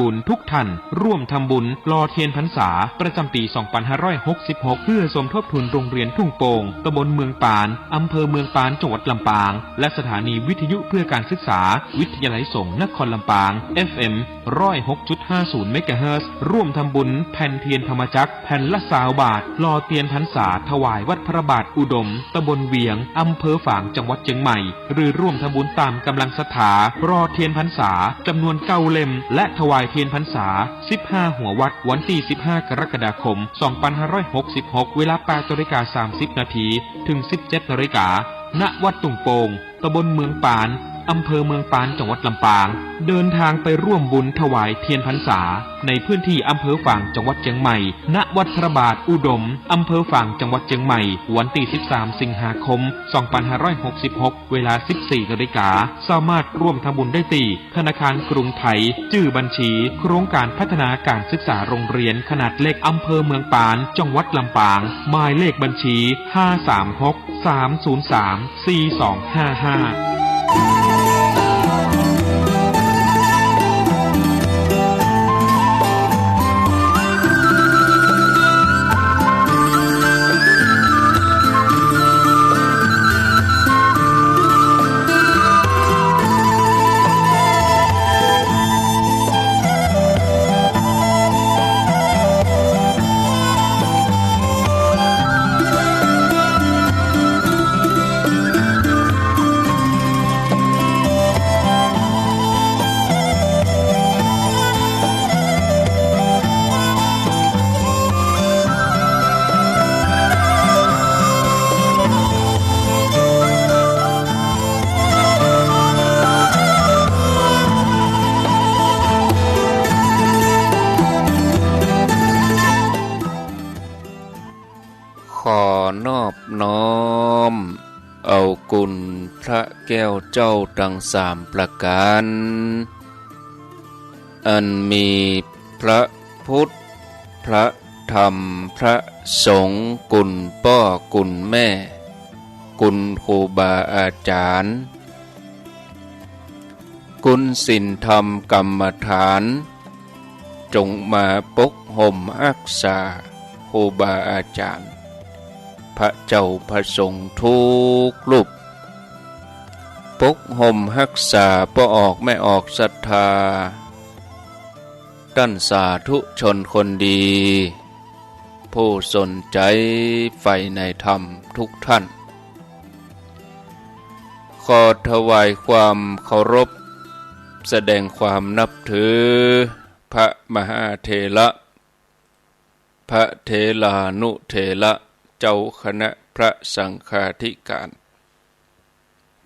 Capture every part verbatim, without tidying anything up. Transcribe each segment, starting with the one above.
บุญทุกท่านร่วมทำบุญหล่อเทียนพรรษาประจำปี สองพันห้าร้อยหกสิบหก เพื่อสมทบทุนโรงเรียนทุ่งโป่ง ตำบลเมืองปาน อำเภอเมืองปาน จังหวัดลำปาง และสถานีวิทยุเพื่อการศึกษา วิทยาลัยสงฆ์นครลำปาง เอฟเอ็ม ร้อยหกจุดห้าศูนย์ เมกะเฮิรตซ์ ร่วมทำบุญแผ่นเทียนธรรมจักร แผ่นละซาวบาท หล่อเทียนพรรษาถวายวัดพระบาทอุดม ตำบลเวียง อำเภอฝาง จังหวัดเจียงใหม่ หรือร่วมทำบุญต๋ามก๋ำลังศรัทธา หล่อเทียนพรรษาจ๋ำนวนเก้าเล่ม และถวายเทียนพรรษา สิบห้า หัววัด วันตี้ สิบห้า กรกฎาคม สองพันห้าร้อยหกสิบหก เวลา แปดนาฬิกา สามสิบนาที เถิง สิบเจ็ดนาฬิกา ณ วัดทุ่งโป่ง ตำบลเมืองปาน อำเภอเมืองปาน จังหวัดลำปาง เดินทางไปร่วมบุญถวายเทียนพรรษา ในพื้นที่อำเภอฝาง จังหวัดเจียงใหม่ ณ วัดพระบาทอุดม อำเภอฝาง จังหวัดเจียงใหม่ วันตี้ สิบสาม สิงหาคม สองพันห้าร้อยหกสิบหก เวลา สิบสี่นาฬิกา สามารถร่วมทำบุญได้ตี้ธนาคารกรุงไทย จื้อบัญชีโครงก๋านพัฒนาก๋านศึกษาโรงเรียนขนาดเล็กอำเภอเมืองปาน จังหวัดลำปาง หมายเลขบัญชี ห้าสามหก สามศูนย์สาม สี่สองห้าห้า ขอนอบน้อมเอาคุณพระแก้วเจ้าตังสามประก๋าน อันมีพระพุทธ พระธรรม พระสงฆ์ คุณป้อ คุณแม่ คุณครูบาอาจ๋ารย์ คุณศีลธรรมกรรมฐาน จงมาปกห่มฮักษาครูบาอาจ๋ารย์ พระเจ้าพระสงฆ์ทุกรูป ปกห่มฮักษาป้อออกแม่ออกศรัทธา ต้านสาธุชนคนดี ผู้สนใจ๋ใฝ่ในธรรมทุกท่าน ขอถวายความเคารพ แสดงความนับถือ พระมหาเถระ พระเถรานุเถระ เจ้าคณะพระสังฆาธิการ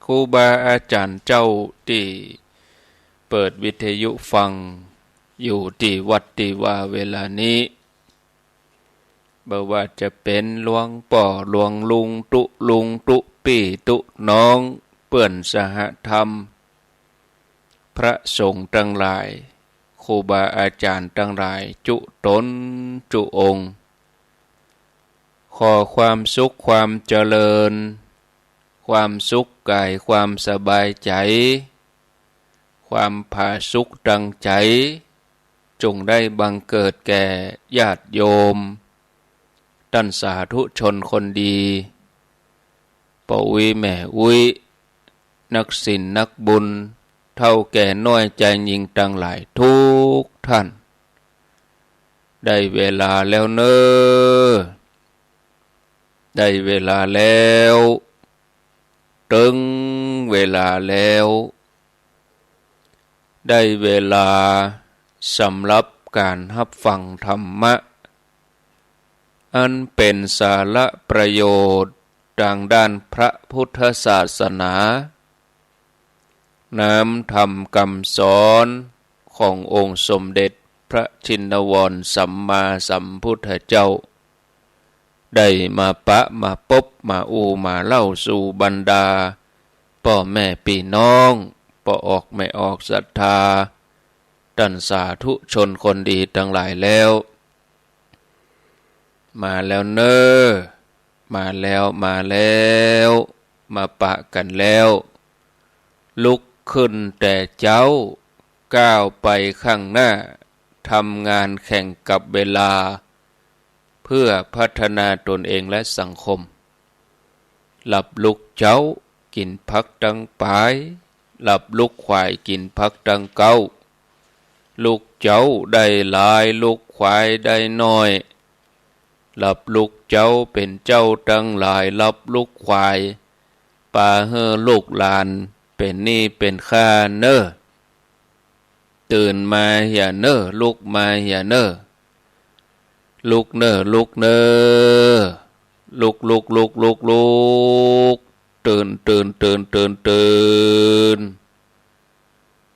ครูบาอาจ๋ารย์เจ้าตี้เปิดวิทยุฟังอยู่ตี้วัดตี้วาเวลานี้ บ่ว่าจะเป๋นหลวงป้อหลวงลุงตุ๊ลุงตุ๊ปี้ตุ๊น้อง เปื้อนสหธรรม พระสงฆ์ตังหลาย ครูบาอาจ๋ารย์ตังหลาย จุ๊ต๋นจุ๊องค์ ขอความสุขความเจริญ ความสุขก๋าย ความสบายใจ๋ ความผาสุกตังใจ๋ จงได้บังเกิดแก่ญาติโยม ต้านสาธุชนคนดี ป้ออุ๊ยแม่อุ๊ย นักศีลนักบุญ เฒ่าแก่น้อยจายญิงตังหลายทุกท่าน ได้เวลาแล้วเน่อ ได้เวลาแล้ว เถิงเวลาแล้ว ได้เวลาสำหรับก๋านฮับฟังธรรมะ อันเป๋นสาระประโยชน์ตางด้านพระพุทธศาสนา น้ำธรรมกำสอนขององค์สมเด็จพระชินวรสัมมาสัมพุทธเจ้า ได้มาปะมาปบมาอู้มาเล่าสู่บรรดาป้อแม่ปี้น้อง ป้อออกแม่ออกศรัทธา ต้านสาธุชนคนดีตังหลายแล้ว มาแล้วเน่อ มาแล้ว มาแล้ว มาปะกั๋นแล้ว ลุกขึ้นแต่เจ๊า ก้าวไปข้างหน้า ทำงานแข่งกับเวลา เพื่อพัฒนาตนเองและสังคม หลับลุกเจ๊า กิ๋นผักตังป๋าย หลับลุกขวาย กิ๋นผักตังเก๊า ลุกเจ๊าได้หลาย ลุกขวายได้น้อย หลับลุกเจ๊าเป๋นเจ้าตังหลาย หลับลุกขวาย ปาหื้อลูกหลานเป๋นหนี้เป๋นค่าเน่อ ตื่นมาเหียเน่อ ลุกมาเหียเน่อ ลุกเน่อ ลุกเน่อ ลุก ลุก ลุก ลุก ลุก ตื่น ตื่น ตื่น ตื่น ตื่น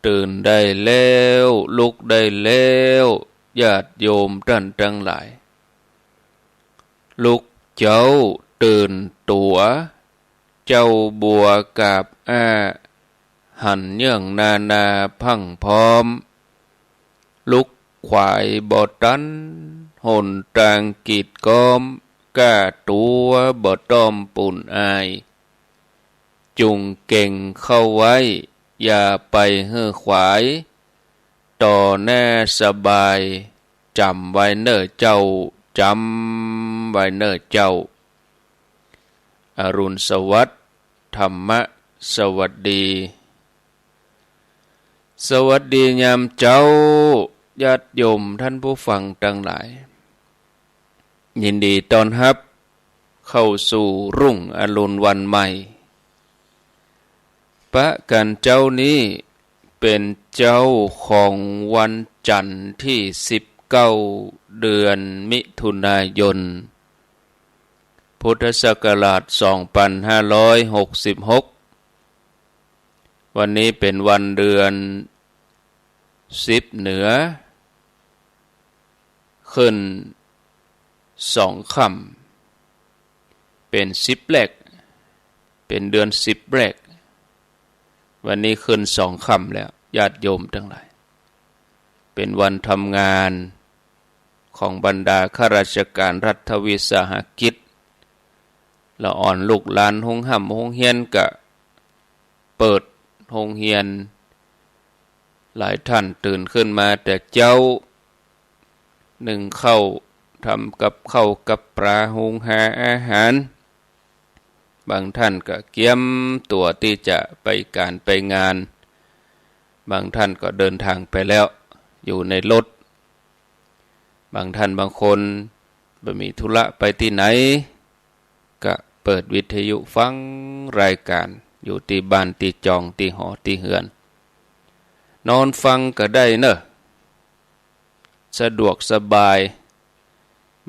ตื่นได้แล้ว ลุกได้แล้ว ญาติโยมต้านตังหลาย ลุกเจ๊าตื่นตั๋ว เจ๊าบัวกาบอ้า หันเยื่องนานาพรั่งพร้อม ลุกขวายบ่ตัน หนตางกีดก๊อม ก้าตั๋วบ่ต้องปูนอาย จุ่งเก่งเข้าไว้ อย่าไปหื้อขวาย ต่อหน้าสบาย จ๋ำไว้เน่อเจ้า จ๋ำไว้เน่อเจ้า อรุณสวัสดิ์ ธรรมะสวัสดี สวัสดียามเจ๊า ญาติโยมต้านผู้ฟังตังหลาย ยินดีต้อนฮับเข้าสู่รุ่งอรุณวันใหม่ ปะกั๋นเจ๊านี้เป๋นเจ๊าของวันจันทร์ตี้สิบเก้า เดือนมิถุนายน พุทธศักราชสองปันห้าร้อยหกสิบหก วันนี้เป๋นวันเดือนสิบเหนือ ขึ้นสองค่ำ เป๋นสิบแรก เป๋นเดือนสิบแรก วันนี้ขึ้นสองค่ำแล้ว ญาติโยมตังหลาย เป๋นวันทำงานของบรรดาข้าราชก๋านรัฐวิสาหกิจ ละอ่อนลูกหลานโฮงฮ่ำโฮงเฮียนก็เปิดโฮงเฮียน หลายต้านตื่นขึ้นมาแต่เจ๊า นึ่งข้าว ทำกับข้าวกับป๋า หุงหาอาหาร บางต้านก็เกียมตั๋วตี้จะไปก๋านไปงาน บางต้านก็เดินตางไปแล้ว อยู่ในรถ บางต้านบางคนบ่มีธุระไปตี้ไหน ก็เปิดวิทยุฟังรายก๋าน อยู่ตี้บ้านตี้จองตี้หอตี้เฮือน นอนฟังก็ได้เน่อ สะดวกสบาย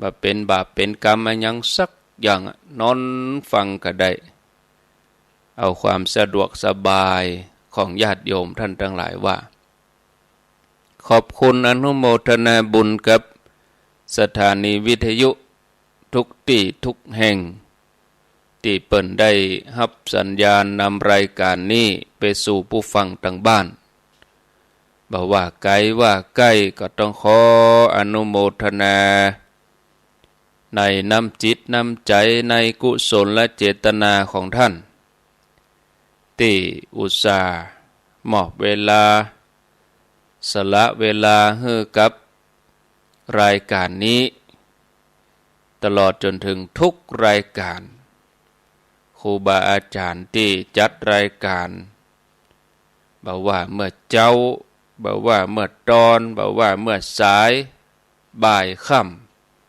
บ่เป๋นบาปเป๋นกรรมอะหยังสักอย่างอะ นอนฟังก็ได้ เอาความสะดวกสบายของญาติโยมต้านตังหลายว่า ขอบคุณอนุโมทนาบุญกับสถานีวิทยุทุกตี้ทุกแห่ง ตี้เปิ้นได้ฮับสัญญาณนำรายก๋านนี้ไปสู่ผู้ฟังตางบ้าน บ่ว่าไก๋ว่าใก้ก็ต้องขออนุโมทนา ในน้ำจิตน้ำใจ๋ ในกุศลเจตนาของต้าน ตี้อุตส่าห์มอบเวลา สละเวลาหื้อกับรายก๋านนี้ ตลอดจ๋นเถิงทุกรายก๋าน ครูบาอาจ๋ารย์ตี้จัดรายก๋าน บ่ว่าเมื่อเจ๊า บ่ว่าเมื่อตอน บ่ว่าเมื่อสาย บ่ายค่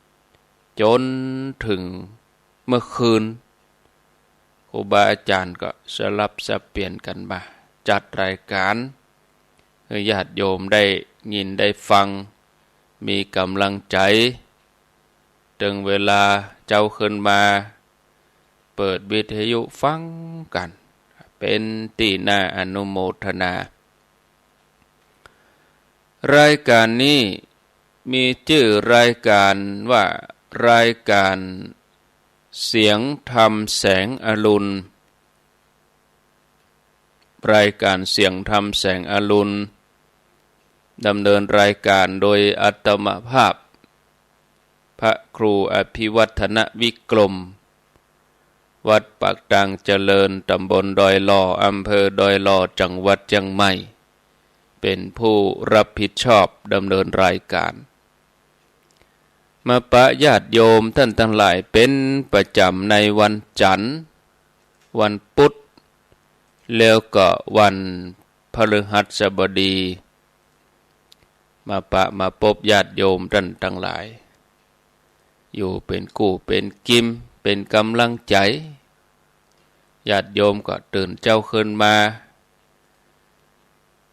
ำ จ๋นเถิงเมื่อคืน ครูบาอาจ๋ารย์ก็สลับสับเปลี่ยนกั๋นมาจัดรายก๋าน หื้อญาติโยมได้ยินได้ฟัง มีก๋ำลังใจ๋ เถิงเวลาเจ๊าขึ้นมา เปิดวิทยุฟังกั๋น เป๋นตี้น่าอนุโมทนา รายก๋านนี้มีจื้อรายก๋านว่า รายก๋านเสียงธรรมแสงอรุณ รายก๋านเสียงธรรมแสงอรุณ ดำเนินรายก๋านโดยอาตมาภาพ พระครูอภิวัฒนวิกรม วัดปากตางเจริญ ตำบลดอยหล่อ อำเภอดอยหล่อ จังหวัดเจียงใหม่ เป๋นผู้ฮับผิดชอบดำเนินรายก๋าน มาปะญาติโยมต้านตังหลายเป๋นประจ๋ำในวันจันทร์ วันปุ๊ด แล้วก็วันพฤหัสบดี มาปะมาปบญาติโยมต้านตังหลาย อยู่เป๋นกู้เป๋นกิม เป๋นก๋ำลังใจ๋ ญาติโยมก็ตื่นเจ๊าขึ้นมา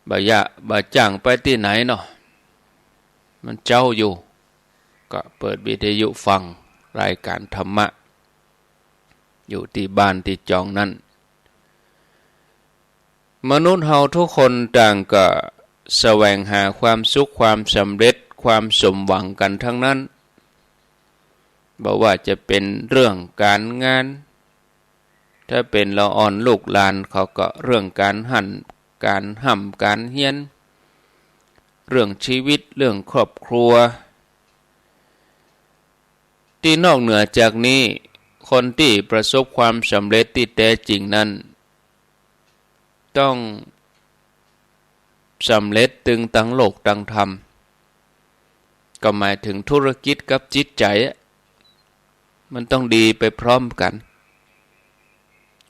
บ่อยาก บ่จ้างไปตี้ไหนเนาะ มันเจ๊าอยู่ ก็เปิดวิทยุฟังรายก๋านธรรมะ อยู่ตี้บ้านตี้จองนั้น มนุษย์เฮาทุกคนต่างก็แสวงหาความสุข ความสำเร็จ ความสมหวังกั๋นตังนั้น บ่ว่าจะเป๋นเรื่องก๋านงาน ถ้าเป๋นละอ่อนลูกหลานเขาก็เรื่องก๋านหั้น ก๋านฮ่ำ ก๋านเฮียน เรื่องจีวิต เรื่องครอบครัว ตี้นอกเหนือจากนี้ คนตี้ประสบความสำเร็จตี้แต๊จริงนั้น ต้องสำเร็จตึงตังโลกตังธรรม ก็หมายเถิงธุรกิจกับจิตใจ๋อะ มันต้องดีไปพร้อมกั๋น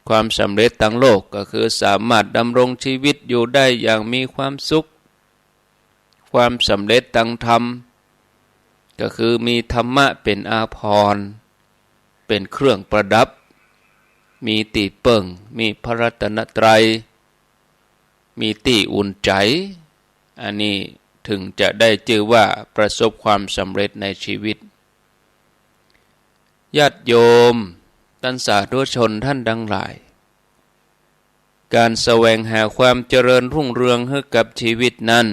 ความสำเร็จตังโลกก็คือสามารถดำรงจีวิตอยู่ได้อย่างมีความสุข ความสำเร็จตังธรรม ก็คือมีธรรมะเป๋นอาภรณ์ เป๋นเครื่องประดับ มีตี้เปิ้ง มีพระรัตนตรัย มีตี้อุ่นใจ๋ อันนี้เถิงจะได้จื้อว่าประสบความสำเร็จในจีวิต ญาติโยม ต้านสาธุชนต้านตังหลาย ก๋านแสวงหาความเจริญรุ่งเรืองหื้อกับจีวิตนั้น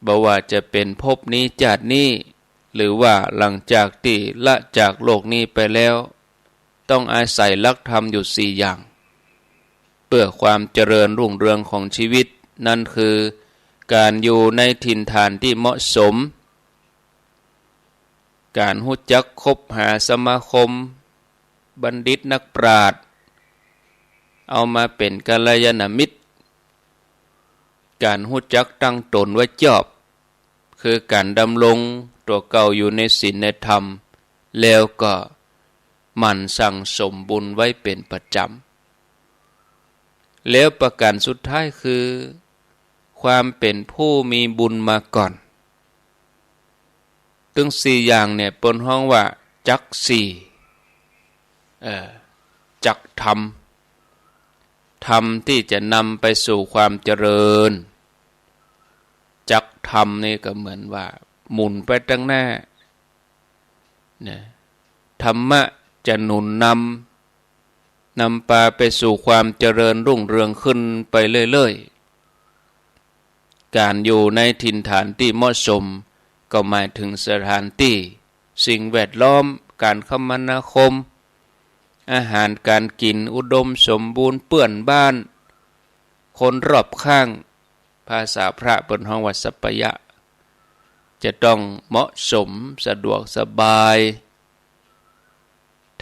บ่ว่าจะเป๋นภพนี้จาตินี้ หรือว่าหลังจากตี้ละจากโลกนี้ไปแล้ว ต้องอาศัยหลักธรรมอยู่สี่อย่าง เปื้อความเจริญรุ่งเรืองของจีวิต นั้นคือ ก๋านอยู่ในถิ่นฐานตี้เหมาะสม ก๋านฮู้จักคบหาสมาคม บัณฑิตนักปราชญ์ เอามาเป๋นกัลยาณมิตร ก๋านฮู้จักตั้งต๋นไว้จอบ คือก๋านดำรงตั๋วเก่าอยู่ในศีลในธรรม แล้วก็หมั่นสั่งสมบุญไว้เป๋นประจ๋ำ แล้วประก๋านสุดท้ายคือ ความเป๋นผู้มีบุญมาก่อน ตึงสี่อย่างเนี่ยเปิ้นฮ้องว่าจักสี่ เอ่อ จักธรรม ธรรมตี้จะนำไปสู่ความเจริญ จักธรรมนี่ก็เหมือนว่าหมุนไปตังหน้า นะ ธรรมะจะหนุนนำ นำปาไปสู่ความเจริญรุ่งเรืองขึ้นไปเรื่อยๆ ก๋านอยู่ในถิ่นฐานตี้เหมาะสม ก็หมายเถิงสถานตี้ สิ่งแวดล้อม ก๋านคมนาคม อาหารก๋านกิ๋นอุดมสมบูรณ์ เปื้อนบ้าน คนรอบข้าง ภาษาพระเปิ้นฮ้องว่าสัพพะยะ จะต้องเหมาะสม สะดวกสบาย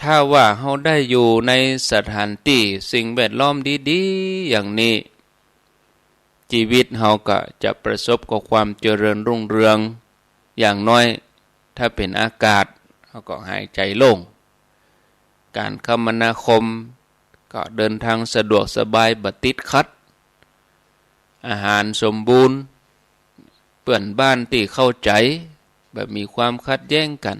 ถ้าว่าเฮาได้อยู่ในสถานตี้สิ่งแวดล้อมดีๆ อย่างนี้ จีวิตเฮาก็จะประสบกับความเจริญรุ่งเรือง อย่างน้อย ถ้าเป๋นอากาศ เฮาก็หายใจ๋โล่ง ก๋านคมนาคม ก็เดินทางสะดวกสบาย บ่ติดขัด อาหารสมบูรณ์ เปื้อนบ้านตี้เข้าใจ๋ บ่มีความขัดแย้งกั๋น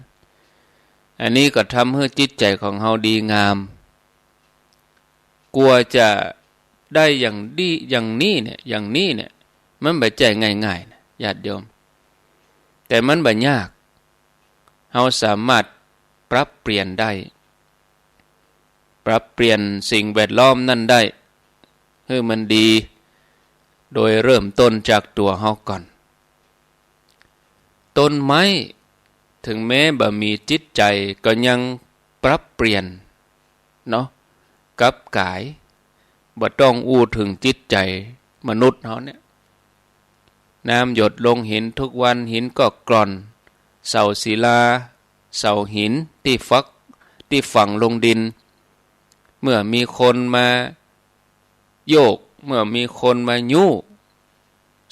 อันนี้ก็ทำหื้อจิตใจ๋ของเฮาดีงาม กว่าจะได้อย่างดี อย่างนี้เนี่ย อย่างนี้เนี่ย มันบ่ใจ้ง่ายๆ นะ ญาติโยม แต่มันบ่ยาก เฮาสามารถปรับเปลี่ยนได้ ปรับเปลี่ยนสิ่งแวดล้อมนั้นได้ หื้อมันดี โดยเริ่มต้นจากตั๋วเฮาก่อน ต้นไม้ เถิงแม้บ่มีจิตใจ๋ ก็ยังปรับเปลี่ยน เนาะ กับก๋าย บ่ต้องอู้เถิงจิตใจ๋มนุษย์เฮาเนี่ย น้ำหยดลงหินทุกวัน หินก็กร่อน เสาศิลา เสาหินตี้ฟัก ตี้ฝังลงดิน เมื่อมีคนมาโยก เมื่อมีคนมายู้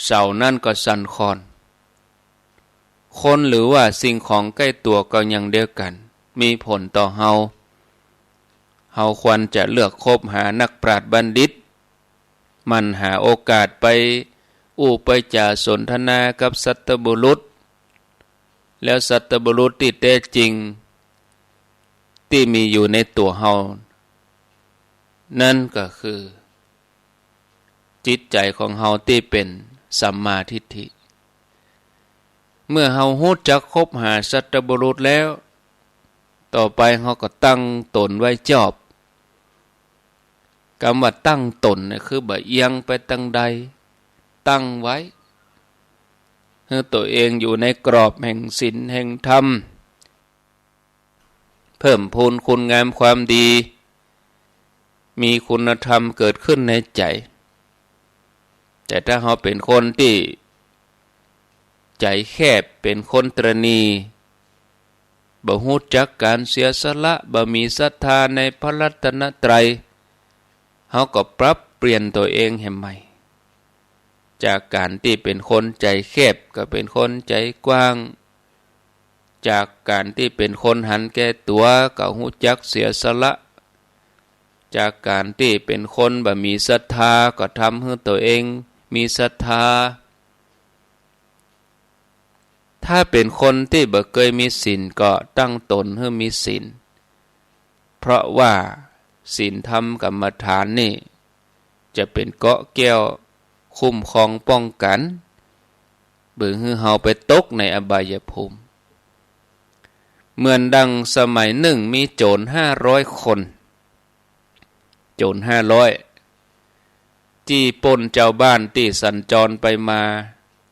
เสานั้นก็สั่นคลอน คนหรือว่าสิ่งของใก้ตั๋วก็อย่างเดียวกั๋น มีผลต่อเฮา เฮาควรจะเลือกคบหานักปราชญ์บัณฑิต หมั่นหาโอกาสไปอู้ไปจ๋าสนทนากับสัตบุรุษ แล้วสัตบุรุษตี้แต๊จริงตี้มีอยู่ในตั๋วเฮา นั้นก็คือ จิตใจ๋ของเฮาตี้เป๋นสัมมาทิฏฐิ เมื่อเฮาฮู้จักคบหาสัตบุรุษแล้ว ต่อไปเฮาก็ตั้งต๋นไว้จอบ กำว่าตั้งต๋นเนี่ยคือบ่เอียงไปตางใด ตั้งไว้ หื้อตั๋วเองอยู่ในกรอบแห่งศีลแห่งธรรม เพิ่มพูนคุณงามความดี มีคุณธรรมเกิดขึ้นในใจ๋ แต่ถ้าเฮาเป๋นคนตี้ใจ๋แคบ เป๋นคนตระหนี่ บ่ฮู้จักก๋านเสียสละ บ่มีศรัทธาในพระรัตนตรัย เฮาก็ปรับเปลี่ยนตั๋วเองแหมใหม่ จากก๋านตี้เป๋นคนใจ๋แคบก็เป๋นคนใจ๋กว้าง จากก๋านตี้เป๋นคนหันแก่ตั๋วก็ฮู้จักเสียสละ จากก๋านตี้เป๋นคนบ่มีศรัทธาก็ทำหื้อตั๋วเองมีศรัทธา ถ้าเป๋นคนตี้บ่เกยมีศีลก็ตั้งต๋นหื้อมีศีล เพราะว่าศีลธรรมกรรมฐานนี่ จะเป๋นเกราะแก้วคุ้มครองป้องกั๋น บ่หื้อเฮาไปตกในอบายภูมิ เหมือนดังสมัยนึ่งมีโจ๋รห้าร้อยคน โจ๋รห้าร้อย จี้ปล้นจาวบ้านตี้สัญจรไปมา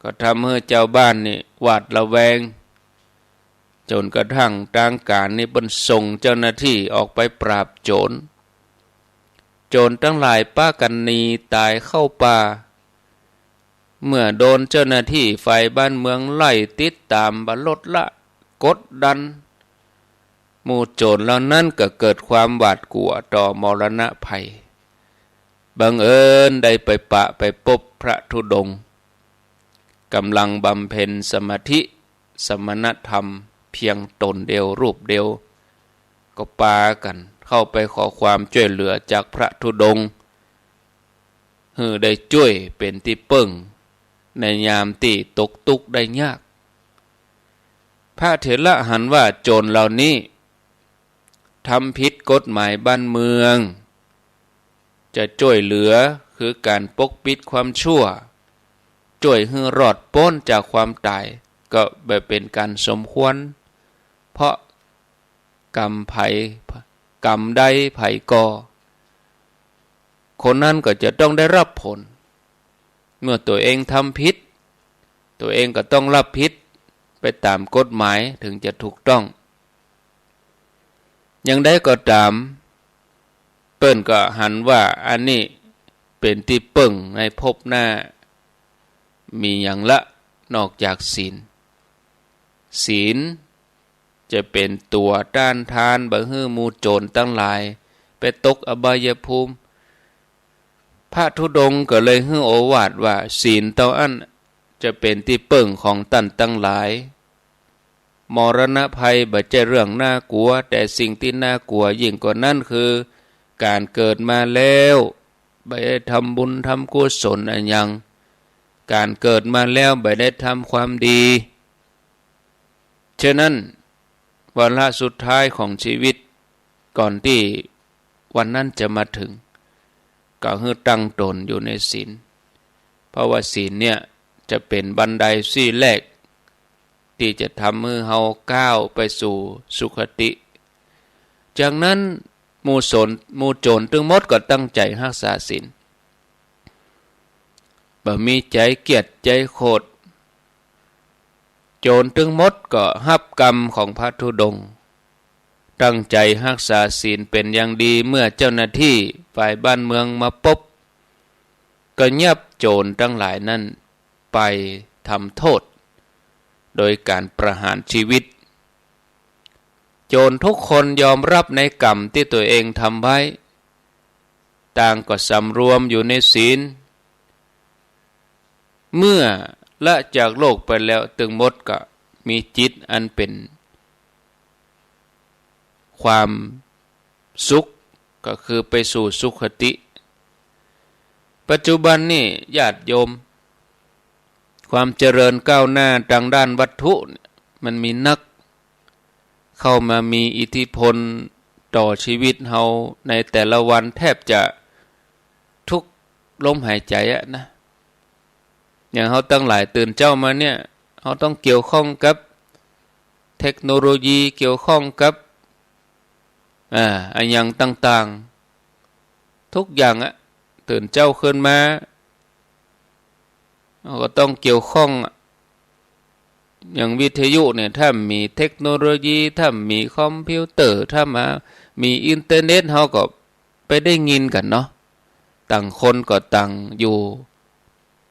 ก็ทำหื้อจาวบ้านนี่หวาดระแวง จ๋นกระทั่งตางก๋านนี่เปิ้นส่งเจ้าหน้าตี้ออกไปปราบโจ๋ร โจ๋รตังหลายปะกั๋นหนีต๋ายเข้าป่า เมื่อโดนเจ้าหน้าตี้ฝ่ายบ้านเมืองไล่ติดต๋ามบ่ลดละ กดดัน หมู่โจ๋รเหล่านั้นก็เกิดความหวาดกั๋วต่อมรณะภัย บังเอิญได้ไปปะไปปบพระธุดงค์ ก่ำลังบำเพ็ญสมาธิสมณธรรมเพียงต๋นเดียวรูปเดียว ก็ปากั๋นเข้าไปขอความจ้วยเหลือจากพระธุดงค์ หื้อได้จ้วยเป๋นตี้เปิ้งในยามตี้ตกตุ๊กข์ได้ยาก พระเถระหันว่าโจ๋รเหล่านี้ทำผิดกฎหมายบ้านเมือง จะจ้วยเหลือคือก๋านปกปิดความชั่ว จ้วยหื้อรอดป๊นจากความต๋าย ก็บ่เป๋นก๋านสมควร เพราะกรรมใผ กรรมใดใผก่อ คนนั้นก็จะต้องได้รับผล เมื่อตั๋วเองทำผิด ตั๋วเองก็ต้องรับผิดไปต๋ามกฎหมายถึงจะถูกต้อง อย่างใดก็ต๋าม เปิ้นก็หันว่าอันนี้เป๋นตี้เปิ้งในภพหน้า มีหยังละนอกจากศีล ศีลจะเป๋นตั๋วต้านทานบ่หื้อหมู่โจ๋รตังหลายไปตกอบายภูมิ พระธุดงค์ก็เลยหื้อโอวาทว่า ศีลเต้าอั้นจะเป๋นตี้เปิ้งของต้านตังหลาย มรณะภัยบ่ใจ้เรื่องน่ากั๋ว แต่สิ่งตี้น่ากั๋วยิ่งกว่านั้นคือ ก๋านเกิดมาแล้วบ่ได้ทำบุญทำกุศลอะหยัง ก๋านเกิดมาแล้วบ่ได้ทำความดี ฉะนั้น วาระสุดท้ายของชีวิต ก่อนตี้วันนั้นจะมาถึง ก็หื้อตั้งต๋นอยู่ในศีล เพราะว่าศีลเนี่ยจะเป๋นบันไดซี่แรก ตี้จะทำหื้อเฮาก้าวไปสู่สุคติ จากนั้นหมู่โจ๋ร หมู่โจ๋รตึงหมดก็ตั้งใจ๋ฮักษาศีล บ่มีใจ๋เกียจใจ๋โขด โจ๋รตึงหมดก็ฮับกรรมของพระธุดงค์ ตั้งใจ๋ฮักษาศีลเป๋นอย่างดี เมื่อเจ้าหน้าตี้ฝ่ายบ้านเมืองมาปบ ก็ยับโจ๋รตังหลายนั้นไปทำโต้ษ โดยก๋านประหารชีวิต โจ๋รทุกคนยอมฮับในกรรมตี้ตั๋วเองทำไว้ ต่างก็สำรวมอยู่ในศีล เมื่อละจากโลกไปแล้ว ตึงหมดก็มีจิตอันเป๋นความสุข ก็คือไปสู่สุคติ ปัจจุบันนี่ญาติโยม ความเจริญก้าวหน้าตางด้านวัตถุเนี่ย มันมีนัก เข้ามามีอิทธิพลต่อชีวิตเฮาในแต่ละวันแทบจะทุกลมหายใจ๋อะนะ อย่างเฮาตังหลายตื่นเจ๊ามาเนี่ย เฮาต้องเกี่ยวข้องกับเทคโนโลยี เกี่ยวข้องกับ อ่า อะหยังต่างๆ ทุกอย่างอะ ตื่นเจ๊าขึ้นมา เฮาก็ต้องเกี่ยวข้องอะ อย่างวิทยุเนี่ย ถ้าบ่มีเทคโนโลยี ถ้าบ่มีคอมพิวเตอร์ ถ้าบ่มีอินเทอร์เน็ต เฮาก็ไปได้ยินกั๋นเนาะ ต่างคนก็ต่างอยู่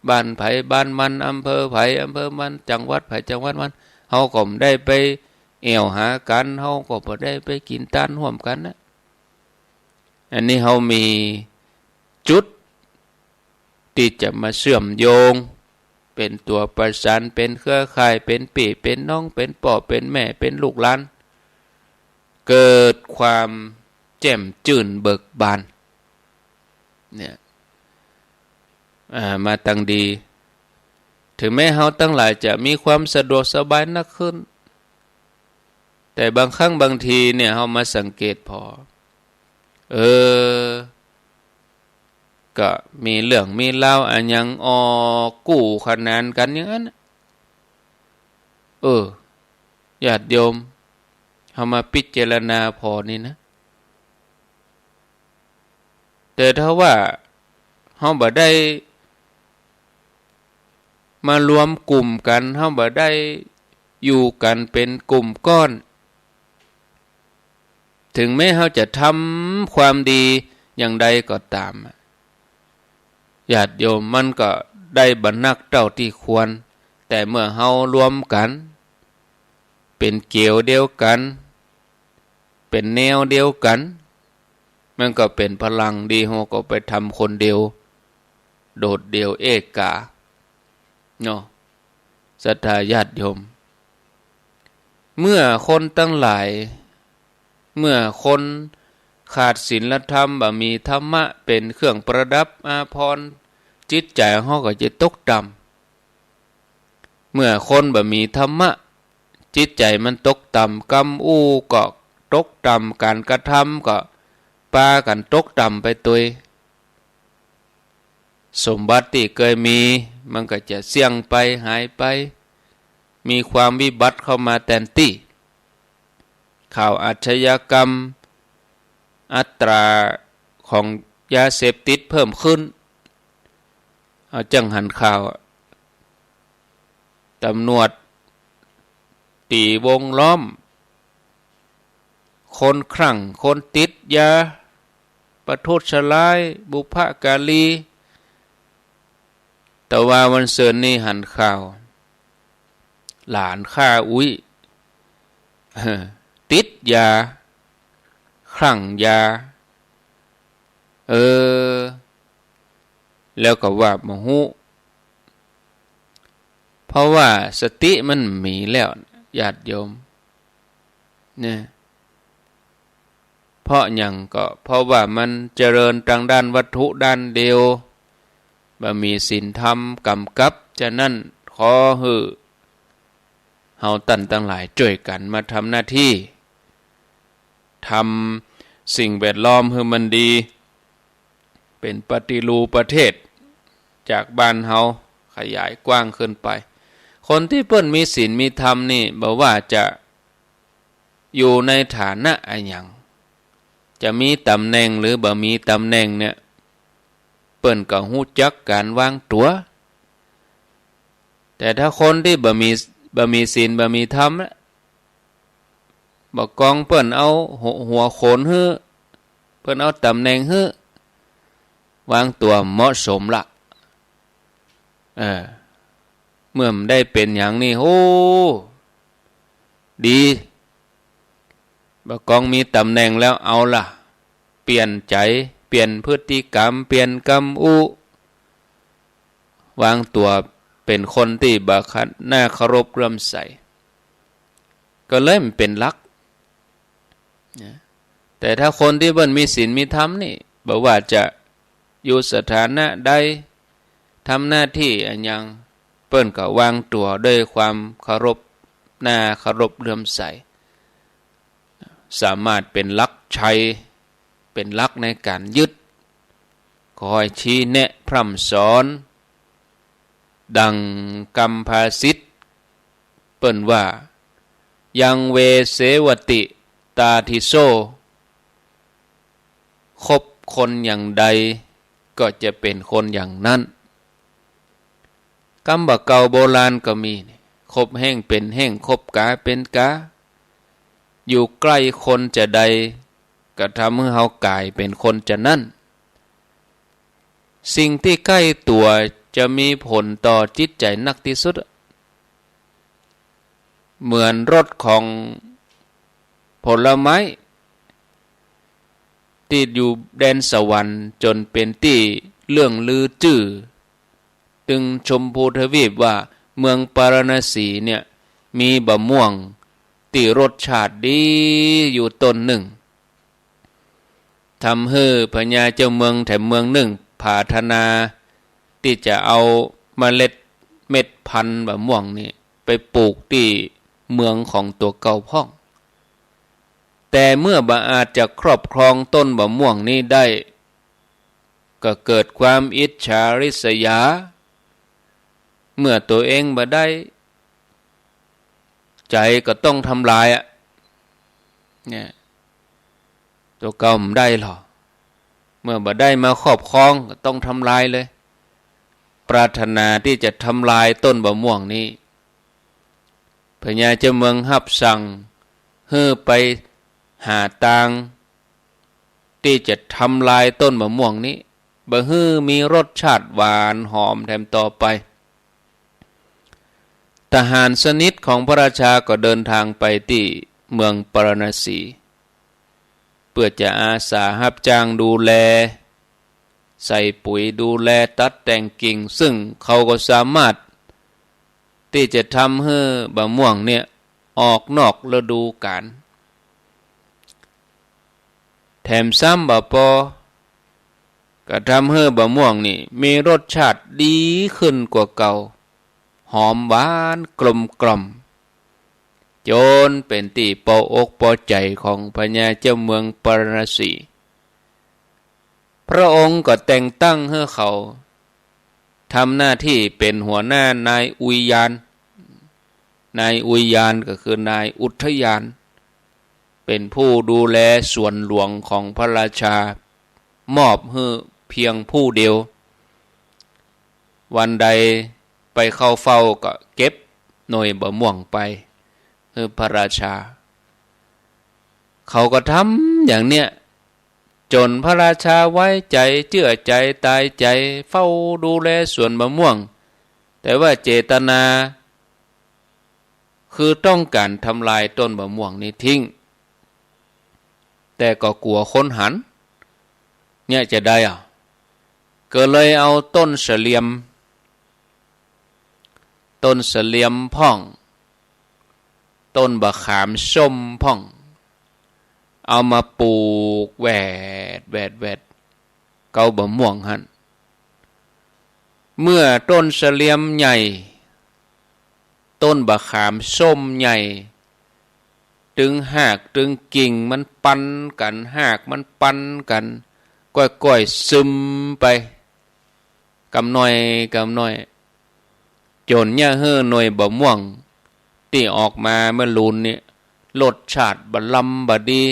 บ้านใผบ้านมัน อำเภอใผอำเภอมัน จังหวัดใผจังหวัดมัน เฮาก็บ่ได้ไปแอ่วหากั๋น เฮาก็บ่ได้ไปกิ๋นตานฮ่วมกั๋นนะ อันนี้เฮามีจุดตี้จะมาเชื่อมโยง เป๋นตั๋วประสาน เป๋นเครือข่าย เป๋นปี้เป๋นน้อง เป๋นป้อเป๋นแม่ เป๋นลูกหลาน เกิดความแจ่มจื้นเบิกบาน เนี่ย อ่า มาตังดี ถึงแม้เฮาตังหลายจะมีความสะดวกสบายนักขึ้น แต่บางครั้งบางทีเนี่ย เฮามาสังเกตผ่อ เออ ก็มีเรื่องมีราวอะหยังออกกู้ขนานกั๋นอย่างนั้นน่ะ เออ ญาติโยม เฮามาพิจารณาผ่อนี่นะ แต่ถ้าว่าเฮาบ่ได้มารวมกลุ่มกั๋น เฮาบ่ได้อยู่กั๋นเป๋นกลุ่มก้อน ถึงแม้เฮาจะทำความดีอย่างใดก็ต๋ามอะ ญาติโยม มันก็ได้บ่นักเต้าตี้ควร แต่เมื่อเฮารวมกั๋น เป๋นเก๋วเดียวกั๋น เป๋นแนวเดียวกั๋น มันก็เป๋นพลังดี เฮาก็ไปทำคนเดียว โดดเดี่ยวเอกา เนาะ ศรัทธาญาติโยม เมื่อคนตังหลาย เมื่อคนขาดศีลธรรม บ่มีธรรมะเป๋นเครื่องประดับอาภรณ์ จิตใจ๋เฮาก็จะตกต่ำ เมื่อคนบ่มีธรรมะ จิตใจ๋มันตกต่ำ กำอู้ก็ตกต่ำ ก๋านกระทำก็ปากั๋นตกต่ำไปตวย สมบัติตี้เกยมี มันก็จะเสี้ยงไป หายไป มีความวิบัติเข้ามาแตนตี้ ข่าวอาชญากรรม อัตราของยาเสพติดเพิ่มขึ้น เอาจั่งหันข่าวอะ ตำรวจตี๋วงล้อม คนคลั่ง คนติดยา ประทุษร้าย บุพการี แต่ว่าวันเสาร์นี่หันข่าว หลานข้าอุ๊ย ติดยา คลั่งยา เออ แล้วก็ว่าบ่ฮู้ เพราะว่าสติมันบ่มีแล้ว ญาติโยม เนี่ย เพราะหยังก็เพราะว่ามันเจริญตางด้านวัตถุด้านเดียว บ่มีศีลธรรมก๋ำกับ ฉะนั้นขอหื้อเฮาต้านตังหลายจ้วยกั๋นมาทำหน้าตี้ ทำสิ่งแวดล้อมหื้อมันดี เป๋นปฏิรูปประเทศ จากบ้านเฮาขยายกว้างขึ้นไป คนตี้เปิ้นมีศีลมีธรรมนี่ บ่ว่าจะ อยู่ในฐานะอะหยัง จะมีต๋ำแหน่งหรือบ่มีต๋ำแหน่งเนี่ย เปิ้นก็ฮู้จักก๋านวางตั๋ว แต่ถ้าคนตี้บ่มี บ่มีศีลบ่มีธรรมละ บ่ากองเปิ้นเอาหัว หัวโขนหื้อ เปิ้นเอาต๋ำแหน่งหื้อ วางตั๋วบ่เหมาะสมละ เออ เมื่อบ่ได้เป๋นหยังนี่ โอ้ ดี บ่ากองมีต๋ำแหน่งแล้ว เอาละ เปลี่ยนใจ๋ เปลี่ยนพฤติกรรม เปลี่ยนกำอู้ วางตั๋ว เป๋นคนตี้บ่ขะ- น่าเคารพเลื่อมใส ก็เลยบ่เป๋นหลัก นะ แต่ถ้าคนตี้เปิ้นมีศีลมีธรรมนี่ บ่ว่าจะอยู่สถานะใด ทำหน้าตี้อะหยัง เปิ้นก็วางตั๋วด้วยความเคารพ น่าเคารพเลื่อมใส สามารถเป๋นหลักชัย เป๋นหลักในก๋านยึด คอยชี้แนะพร่ำสอน ดังกำภาษิตเปิ้นว่า ยังเวเสวติตาทิโส คบคนอย่างใดก็จะเป๋นคนอย่างนั้น กำบ่าเก่าโบราณก็มีนี่ คบแห้งเป๋นแห้ง คบก๋าเป๋นก๋า อยู่ใก้คนจะใด ก็ทำหื้อเฮาก๋ายเป๋นคนจะนั้น สิ่งตี้ใก้ตั๋วจะมีผลต่อจิตใจ๋นักตี้สุด เหมือนรสของผลไม้ ตี้อยู่แดนสวรรค์จ๋นเป๋นตี้เลื่องลือจื้อ ตึงชมพูทวีปว่าเมืองปาราณสีเนี่ยมีบ่าม่วงตี้รสชาติดีอยู่ต้นนึ่ง ทำหื้อพญาเจ้าเมืองแถมเมืองนึ่งผาถนาตี้จะเอาเมล็ดเม็ดพันธุ์บ่าม่วงนี่ไปปลูกตี้เมืองของตั๋วเก่าพ่อง แต่เมื่อบ่อาจจะครอบครองต้นบ่าม่วงนี้ได้ ก็เกิดความอิจฉาริษยา เมื่อตั๋วเองบ่ได้ ใจ๋ก็ต้องทำลายอะ เนี่ย ตั๋วเก่าบ่ได้หรอ เมื่อบ่ได้มาครอบครองก็ต้องทำลายเลย ปรารถนาตี้จะทำลายต้นบ่าม่วงนี้ พญาเจ้าเมืองฮับสั่งหื้อไปหาตางตี้จะทำลายต้นบ่าม่วงนี้ บ่หื้อมีรสชาติหวานหอมแถมต่อไป ทหารสนิทของพระราชาก็เดินทางไปตี้เมืองปาราณสี เปื้อจะอาสาฮับจ้างดูแล ใส่ปุ๋ย ดูแลตัดแต่งกิ่ง ซึ่งเขาก็สามารถตี้จะทำหื้อบ่าม่วงเนี่ยออกนอกฤดูกาล แถมซ้ำบ่ปอ ก็ทำหื้อบ่าม่วงนี่มีรสชาติดีขึ้นกว่าเก่า หอมหวานกลมกล่อม จ๋นเป๋นตี้ปออกปอใจ๋ของพญาเจ้าเมืองปาราณสี พระองค์ก็แต่งตั้งหื้อเขาทำหน้าตี้เป๋นหัวหน้านายอุยยาน นายอุยยานก็คือนายอุทยาน เป๋นผู้ดูแลสวนหลวงของพระราชา มอบหื้อเพียงผู้เดียว วันใดไปเข้าเฝ้าก็เก็บหน่วยบ่าม่วงไปหื้อพระราชา เขาก็ทำอย่างเนี้ย จ๋นพระราชาไว้ใจ๋ เจื้อใจ๋ ต๋ายใจ๋ เฝ้าดูแลสวนบ่าม่วง แต่ว่าเจตนา คือต้องก๋านทำลายต้นบ่าม่วงนี้ทิ้ง แต่ก็กั๋วคนหัน เนี่ยจะได้อะ ก็เลยเอาต้นสะเลียม ต้นสะเลียมพ่อง ต้นบ่าขามส้มพ่อง เอามาปลูกแหวดแหวดแหวด เก๊าบ่าม่วงหั้น เมื่อต้นสะเลียมใหญ่ ต้นบ่าขามส้มใหญ่ ตึงฮากตึงกิ่งมันปันกั๋น ฮากมันปันกั๋น ก้อยๆ ซึมไป กำน้อยกำน้อย จ๋นเยียะหื้อหน่วยบ่าม่วงตี้ออกมาเมื่อลูนนี้ รสชาติบ่ลำบ่ดี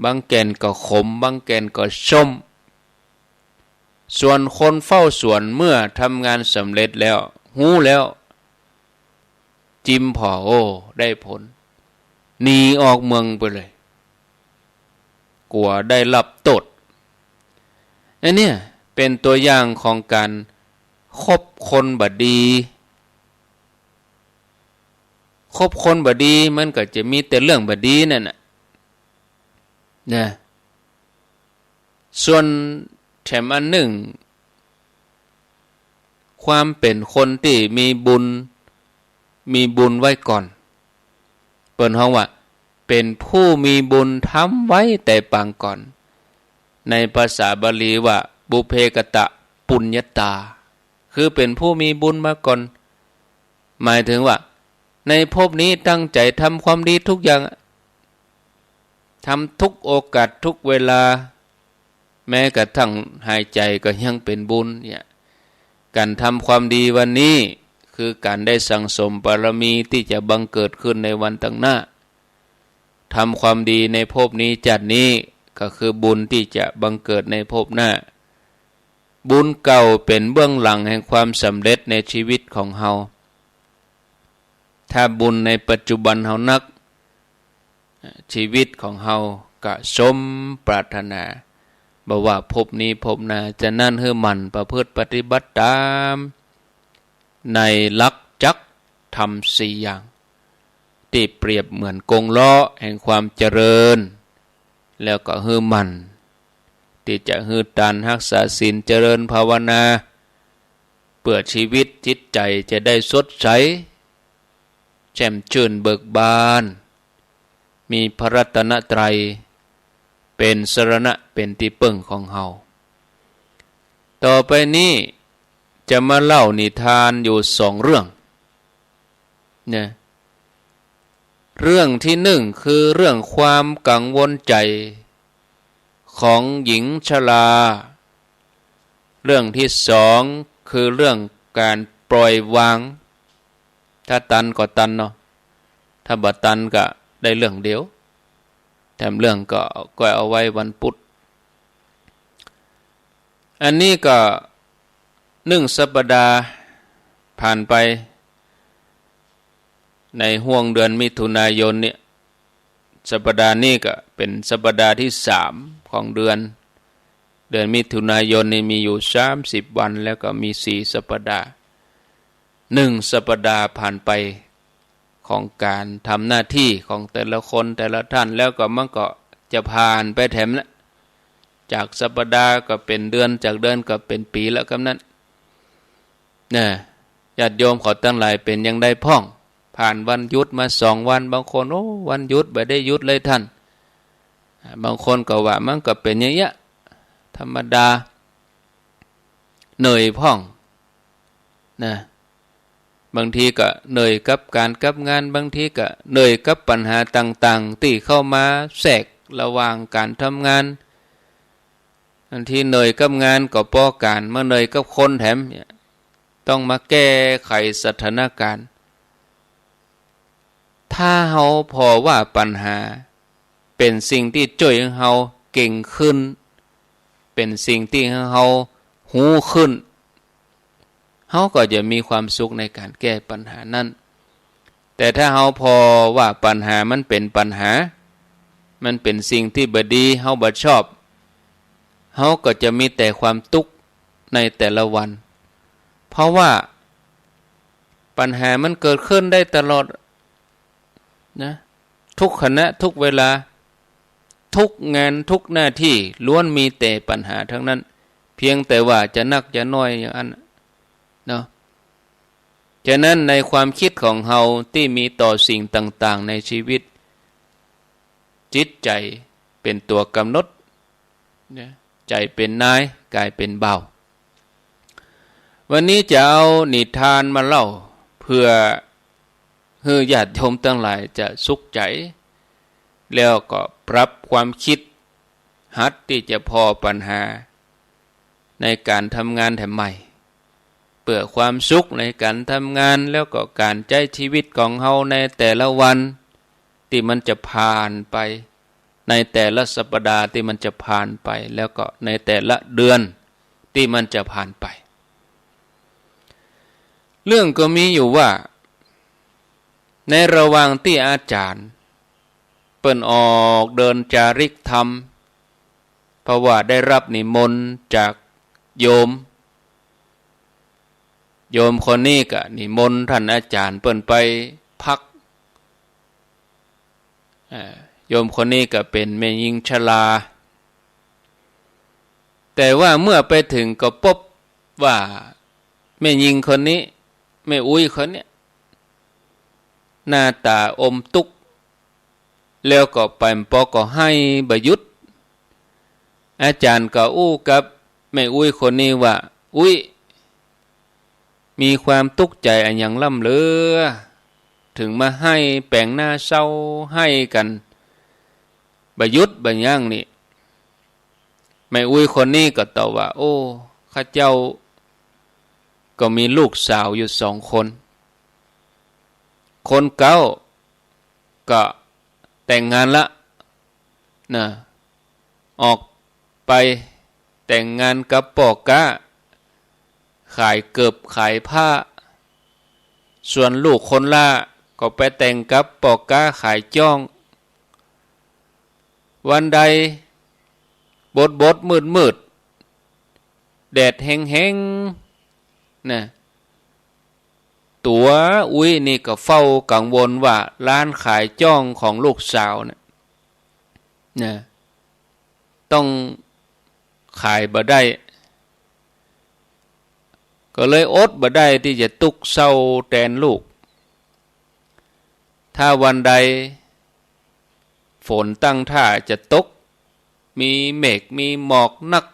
บางแก่นก็ขม บางแก่นก็ส้ม ส่วนคนเฝ้าสวนเมื่อทำงานสำเร็จแล้ว ฮู้แล้ว จิมผ่อ โอ้ ได้ผล หนีออกเมืองไปเลย กั๋วได้รับโต้ษ อันเนี้ยเป๋นตั๋วอย่างของก๋านคบคนบ่ดี คบคนบ่ดีมันก็จะมีแต่เรื่องบ่ดีนั่นน่ะ นะ ส่วนแถมอันนึ่ง ความเป๋นคนตี้มีบุญ มีบุญไว้ก่อน เปิ้นฮ้องว่าเป๋นผู้มีบุญทำไว้แต่ปางก่อน ในภาษาบาลีว่า ปุพเพกตปุญญาตา คือเป๋นผู้มีบุญมาก่อน หมายถึงว่าในภพนี้ตั้งใจ๋ทำความดีทุกอย่าง ทำทุกโอกาสทุกเวลา แม้กระทั่งหายใจ๋ก็ยังเป๋นบุญเนี่ย ก๋านทำความดีวันนี้ คือก๋านได้สั่งสมบารมีตี้จะบังเกิดขึ้นในวันตางหน้า ทำความดีในภพนี้จาตินี้ ก็คือบุญตี้จะบังเกิดในภพหน้า บุญเก่าเป๋นเบื้องหลังแห่งความสำเร็จในชีวิตของเฮา ถ้าบุญในปัจจุบันเฮานัก ชีวิตของเฮาก็สมปรารถนา บ่ว่าภพนี้ภพหน้า ฉะนั้นหื้อหมั่นประพฤติปฏิบัติต๋าม ในหลักจักรธรรมสี่อย่าง ตี้เปรียบเหมือนกงล้อแห่งความเจริญ แล้วก็หื้อหมั่นตี้จะหื้อตาน ฮักษาศีล เจริญภาวนา เปื้อชีวิตจิตใจ๋จะได้สดใส แจ่มจื้นเบิกบาน มีพระรัตนตรัยเป๋นสรณะ เป๋นตี้เปิ้งของเฮา ต่อไปนี้จะมาเล่านิทานอยู่สองเรื่องนะ เรื่องที่หนึ่งคือเรื่องความกังวลใจ๋ของหญิงชรา เรื่องที่สองคือเรื่องก๋านปล่อยวาง ถ้าตันก็ตันเนาะ ถ้าบ่ตันก็ได้เรื่องเดียว แถมเรื่องก็ ก็เอาไว้วันพุธ อันนี้ก็หนึ่งสัปดาห์ผ่านไป ในฮ่วงเดือนมิถุนายนเนี่ย สัปดาห์นี้ก็เป๋นสัปดาห์ที่สามของเดือน เดือนมิถุนายนนี่มีอยู่สามสิบวัน แล้วก็มีสี่สัปดาห์ หนึ่งสัปดาห์ผ่านไปของก๋านทำหน้าตี้ของแต่ละคนแต่ละต้าน แล้วก็มันก็จะผ่านไปแถมละ จากสัปดาห์ก็เป๋นเดือน จากเดือนก็เป๋นปี๋ละกำนั้น นะ ญาติโยมเขาตังหลายเป๋นอย่างใดพ่อง ผ่านวันหยุดมาสองวัน บางคน โอ้ วันหยุดบ่ได้หยุดเลยต้าน อ่า บางคนก็ว่ามันก็เป๋นอย่างเงี้ย ธรรมดา เหนื่อยพ่อง นะ บางทีก็เหนื่อยกับก๋านกับงาน บางทีก็เหนื่อยกับปัญหาต่างๆ ตี้เข้ามาแทรกระหว่างก๋านทำงาน บางทีเหนื่อยกับงานก็ปอก๋าน มาเหนื่อยกับคนแถมเนี่ย ต้องมาแก้ไขสถานการณ์ ถ้าเฮาผ่อว่าปัญหาเป๋นสิ่งตี้จ้วยหื้อเฮาเก่งขึ้น เป๋นสิ่งตี้หื้อเฮาฮู้ขึ้น เฮาก็จะมีความสุขในก๋านแก้ปัญหานั้น แต่ถ้าเฮาผ่อว่าปัญหามันเป๋นปัญหา มันเป๋นสิ่งตี้บ่ดี เฮาบ่ชอบ เฮาก็จะมีแต่ความตุ๊กข์ในแต่ละวัน เพราะว่าปัญหามันเกิดขึ้นได้ตลอดนะ ทุกขณะทุกเวลา ทุกงานทุกหน้าตี้ล้วนมีแต่ปัญหาทั้งนั้น เพียงแต่ว่าจะนักจะน้อยอย่างอั้นเนาะ ฉะนั้นในความกึ๊ดของเฮาตี้มีต่อสิ่งต่างๆ ในชีวิต จิตใจ๋เป๋นตั๋วก๋ำหนด นะ ใจ๋เป๋นนาย ก๋ายเป๋นบ่าว วันนี้จะเอานิทานมาเล่า เปื้อหื้อญาติโยมตังหลายจะสุขใจ๋ แล้วก็ปรับความกึ๊ด หัดตี้จะผ่อปัญหาในก๋านทำงานแถมใหม่ เปื้อความสุขในก๋านทำงาน แล้วก็ก๋านใจ๊จีวิตของเฮาในแต่ละวันตี้มันจะผ่านไป ในแต่ละสัปดาห์ตี้มันจะผ่านไป แล้วก็ในแต่ละเดือนตี้มันจะผ่านไป เรื่องก็มีอยู่ว่า ในระหว่างตี้อาจ๋ารย์เปิ้นออกเดินจาริกธรรม เพราะว่าได้รับนิมนต์จากโยม โยมคนนี้ก็นิมนต์ต้านอาจ๋ารย์เปิ้นไปพัก อ่า โยมคนนี้ก็เป๋นแม่ญิงชรา แต่ว่าเมื่อไปเถิงก็ปบว่า ม่ญิงคนนี้ แม่อุ๊ยคนเนี้ย หน้าต๋าอมตุ๊ก แล้วก็ไปปอก็ไห้บ่หยุด อาจ๋ารย์ก็อู้กับแม่อุ๊ยคนนี้ว่า อุ๊ย มีความตุ๊กใจ๋อะหยังล่ำเหลือ เถิงมาไห้แป๋งหน้าเศร้าไห้กั๋นบ่หยุดบ่ยั้งนี่ แม่อุ๊ยคนนี้ก็ตอบว่า โอ้ ข้าเจ้าก็มีลูกสาวอยู่สองคน คนเก๊าก็แต่งงานละ นะ ออกไปแต่งงานกับป้อก๊า ขายเกิบขายผ้า ส่วนลูกคนหล้าก็ไปแต่งกับป้อก๊าขายจ้อง วันใดบดบดมืดมืด แดดแฮงๆ นะ ตั๋วอุ๊ยนี่ก็เฝ้ากังวลว่าร้านขายจ้องของลูกสาวเนี่ย นะ ต้องขายบ่ได้ ก็เลยอดบ่ได้ตี้จะตุ๊กเศร้าแตนลูก ถ้าวันใดฝนตั้งท่าจะตก มีเมฆมีหมอกนัก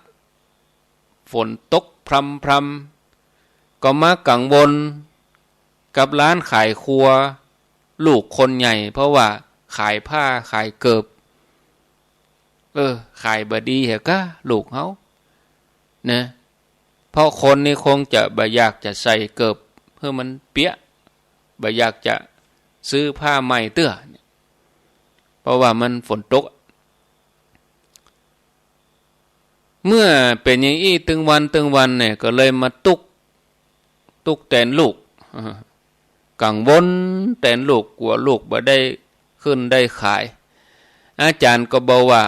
ฝนตกพรำๆ ก็มากังวลกับร้านขายครัวลูกคนใหญ่ เพราะว่าขายผ้าขายเกิบ เออ ขายบ่ดีเหรอก้าลูกเฮา นะ เพราะคนนี่คงจะบ่อยากจะใส่เกิบหื้อมันเปียะ บ่อยากจะซื้อผ้าใหม่เตื้อเนี่ย เพราะว่ามันฝนตก เมื่อเป๋นอย่างอี้ตึงวันตึงวันเนี่ย ก็เลยมาตุ๊ก ตุ๊กแตนลูก กังวลแตนลูก กั๋วลูกบ่ได้ขึ้นได้ขาย อาจ๋ารย์ก็บอกว่า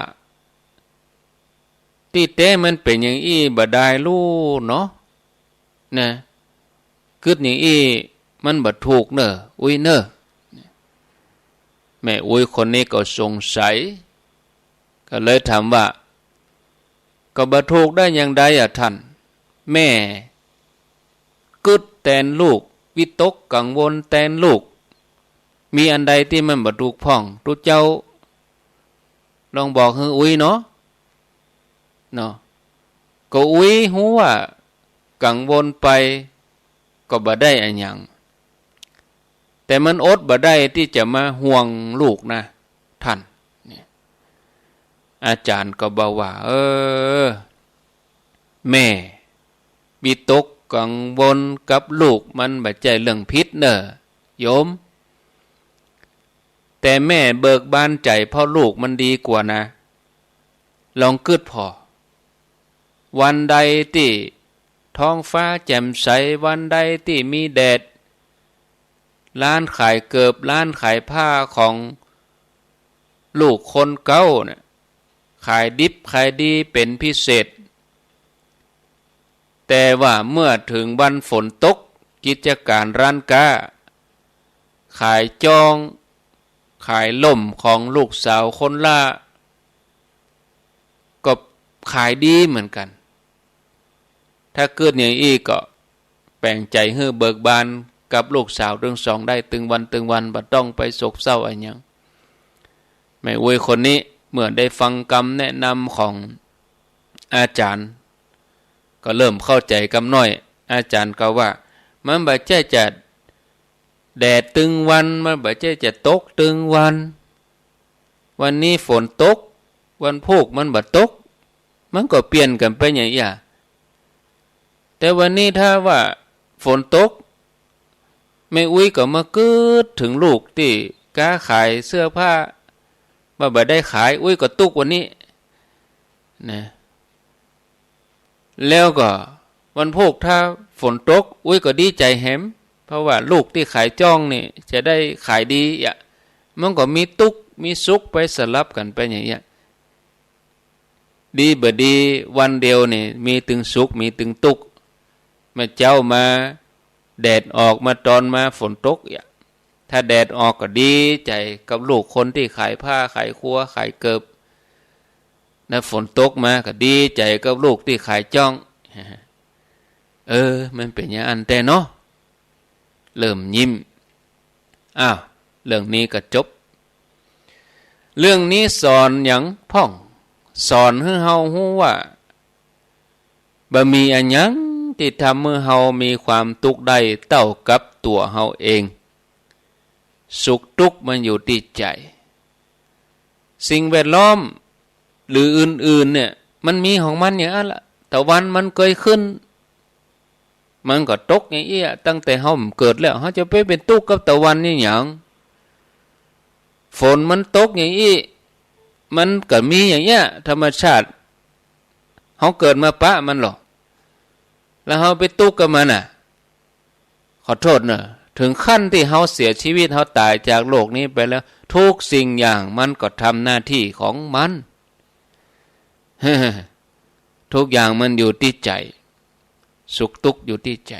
ตี้แต๊มันเป๋นอย่างอี้บ่ดายลู่เนาะ นะ กึ๊ดอย่างอี้มันบ่ถูกเน่อ อุ๊ยเน่อ แม่อุ๊ยคนนี้ก็สงสัย ก็เลยถามว่า ก็บ่ถูกได้อย่างใดอะท่าน แม่กึ๊ดแตนลูก วิตกกังวลแตนลูก มีอันใดตี้มันบ่ถูกพ่อง ตุ๊เจ้าลองบอกหื้ออุ๊ยเนาะ เนาะ ก็อุ๊ยฮู้ว่ากังวลไปก็บ่ได้อะหยัง แต่มันอดบ่ได้ตี้จะมาห่วงลูกนะท่าน เนี่ย อาจ๋ารย์ก็บอกว่า เออ แม่วิตกกังวลกับลูกมันบ่ใจ้เรื่องผิดเน่อโยม แต่แม่เบิกบานใจ๋เพราะลูกมันดีกว่านะ ลองกึ๊ดผ่อ วันใดตี้ท้องฟ้าแจ่มใส วันใดตี้มีแดด ร้านขายเกิบ ร้านขายผ้าของลูกคนเก๊าเนี่ย ขายดิบขายดีเป๋นพิเศษ แต่ว่าเมื่อเถิงวันฝนตก กิจก๋านร้านก๊า ขายจ้อง ขายล่มของลูกสาวคนหล้า ก็ขายดีเหมือนกั๋น ถ้ากึ๊ดอย่างอี้ก็แป๋งใจ๋หื้อเบิกบานกับลูกสาวตึงสองได้ตึงวันตึงวัน บ่ต้องไปโศกเศร้าอะหยัง แม่อุ๊ยคนนี้เมื่อได้ฟังกำแนะนำของอาจ๋ารย์ ก็เริ่มเข้าใจ๋กำน้อย อาจ๋ารย์ก็ว่า มันบ่ใจ้จะแดดตึงวัน มันบ่ใจ้จะตกตึงวัน วันนี้ฝนตก วันพูกมันบ่ตก มันก็เปลี่ยนกั๋นไปอย่างอี้อะ แต่วันนี้ถ้าว่าฝนตก แม่อุ๊ยก็มากึ๊ดเถิงลูกตี้ก๊าขายเสื้อผ้า ว่าบ่ได้ขาย อุ๊ยก็ตุ๊กวันนี้ นะ แล้วก็วันพูกถ้าฝนตก อุ๊ยก็ดีใจ๋แหม เพราะว่าลูกตี้ขายจ้องนี่จะได้ขายดีอะ มันก็มีตุ๊กมีสุขไปสลับกั๋นไปอย่างอี้อะ ดีบ่ดีวันเดียวนี่มีตึงสุขมีตึงตุ๊ก เมื่อเจ๊ามาแดดออก เมื่อต๋อนมาฝนตกอะ ถ้าแดดออกก็ดีใจ๋กับลูกคนตี้ขายผ้าขายครัวขายเกิบ นะ ฝนตกมาก็ดีใจ๋กับลูกตี้ขายจ้อง เออ มันเป๋นอย่างอั้นแต๊เนาะ เริ่มยิ้ม อ้าว เรื่องนี้ก็จบ เรื่องนี้สอนหยังพ่อง สอนหื้อเฮาฮู้ว่า บ่มีอะหยังตี้ทำหื้อเฮามีความตุ๊กข์ได้เต้ากับตั๋วเฮาเอง สุขตุ๊กข์มันอยู่ตี้ใจ๋ สิ่งแวดล้อมหรืออื่นๆ เนี่ย มันมีของมันอย่างอั้นละ ตะวันมันเกยขึ้น มันก็ตกอย่างอี้อะ ตั้งแต่เฮาบ่เกิดแล้ว เฮาจะไปเป๋นตุ๊กข์กับตะวันนี่หยัง ฝนมันตกอย่างอี้ มันก็มีอย่างเอี้ย ธรรมชาติ เฮาเกิดมาปะมันเหรอ แล้วเฮาไปตุ๊กข์กับมันน่ะ ขอโทษเนอะ ถึงขั้นตี้เฮาเสียชีวิต เฮาต๋ายจากโลกนี้ไปแล้ว ทุกสิ่งอย่างมันก็ทำหน้าตี้ของมัน ทุกอย่างมันอยู่ตี้ใจ๋ สุขตุ๊กข์อยู่ตี้ใจ๋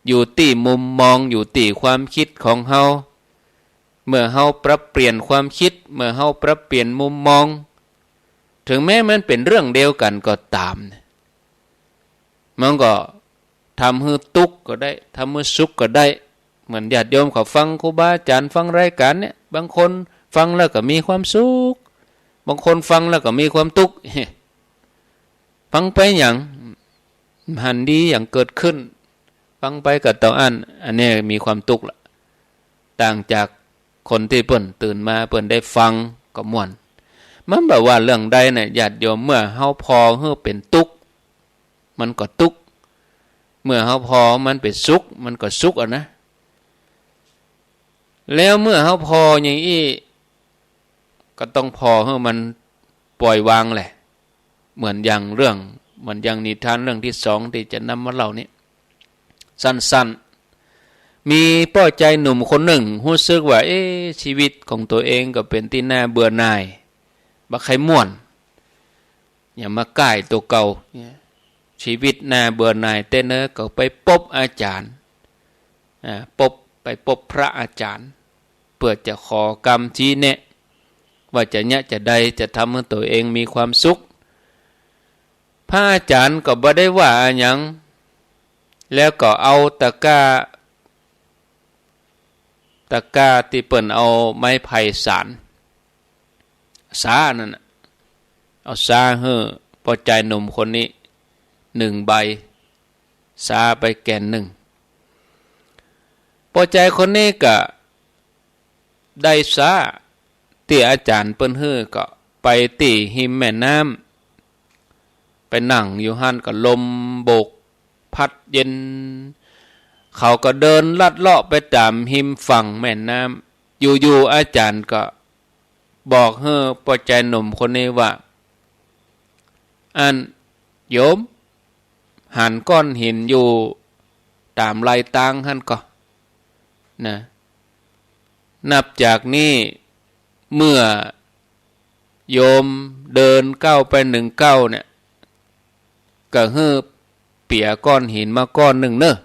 อยู่ตี้มุมมอง อยู่ตี้ความกึ๊ดของเฮา เมื่อเฮาปรับเปลี่ยนความกึ๊ด เมื่อเฮาปรับเปลี่ยนมุมมอง ถึงแม้มันเป๋นเรื่องเดียวกั๋นก็ต๋าม มันก็ทำหื้อตุ๊กข์ก็ได้ ทำหื้อสุขก็ได้ เหมือนญาติโยมเขาฟังครูบาอาจ๋ารย์ ฟังรายก๋านเนี่ย บางคนฟังแล้วก็มีความสุข บางคนฟังแล้วก็มีความตุ๊กข์ ฟังไปหยัง บ่หันดีหยังเกิดขึ้น ฟังไปก็เต้าอั้น อันนี้มีความตุ๊กข์ละ ต่างจากคนตี้เปิ้นตื่นมาเปิ้นได้ฟังก็ม่วน มันบ่ว่าเรื่องใดน่ะ ญาติโยม เมื่อเฮาผ่อหื้อเป๋นตุ๊กข์ มันก็ตุ๊กข์ เมื่อเฮาผ่อมันเป๋นสุข มันก็สุขอะนะ แล้วเมื่อเฮาผ่ออย่างอี้ ก็ต้องผ่อหื้อมันปล่อยวางแหละ เหมือนอย่างเรื่อง เหมือนอย่างนิทานเรื่องตี้สองตี้จะนำมาเล่านี้ สั้นๆ มีป้อจายหนุ่มคนนึ่งฮู้สึกว่า เอ๊ะ ชีวิตของตั๋วเองก็เป๋นตี้น่าเบื่อหน่าย บ่ใค่ม่วน อย่างมาก้ายตั๋วเก่า ชีวิตน่าเบื่อหน่ายแต๊เนอะ ก็ไปปบอาจ๋ารย์ อ่า ปบ ไปปบพระอาจ๋ารย์ เปื้อจะขอกำชี้แนะ ว่าจะเยียะจาใดจะทำหื้อตั๋วเองมีความสุข พระอาจ๋ารย์ก็บ่ได้ว่าอะหยัง แล้วก็เอาตะกร้า ตะกร้าตี้เปิ้นเอาไม้ไผ่สาน สานั่นน่ะ เอาสาหื้อป้อจายหนุ่มคนนี้นึ่งใบ สาไปแก่นนึ่ง ป้อจายคนนี้ก็ได้สาตี้อาจ๋ารย์เปิ้นหื้อ ก็ไปตี้ฮิมแม่น้ำ ไปนั่งอยู่หั้นก็ลมโบกพัดเย็น เขาก็เดินลัดเลาะไปต๋ามฮิมฝั่งแม่น้ำ อยู่ๆ อาจ๋ารย์ก็บอกหื้อป้อจายหนุ่มคนนี้ว่า อัน โยม หันก้อนหินอยู่ต๋ามไหลตางหั้นก่อ นะ นับจากนี้ เมื่อโยมเดินก้าวไปหนึ่งก้าวเนี่ย ก็หื้อเปียก้อนหินมาก้อนนึ่งเน่อ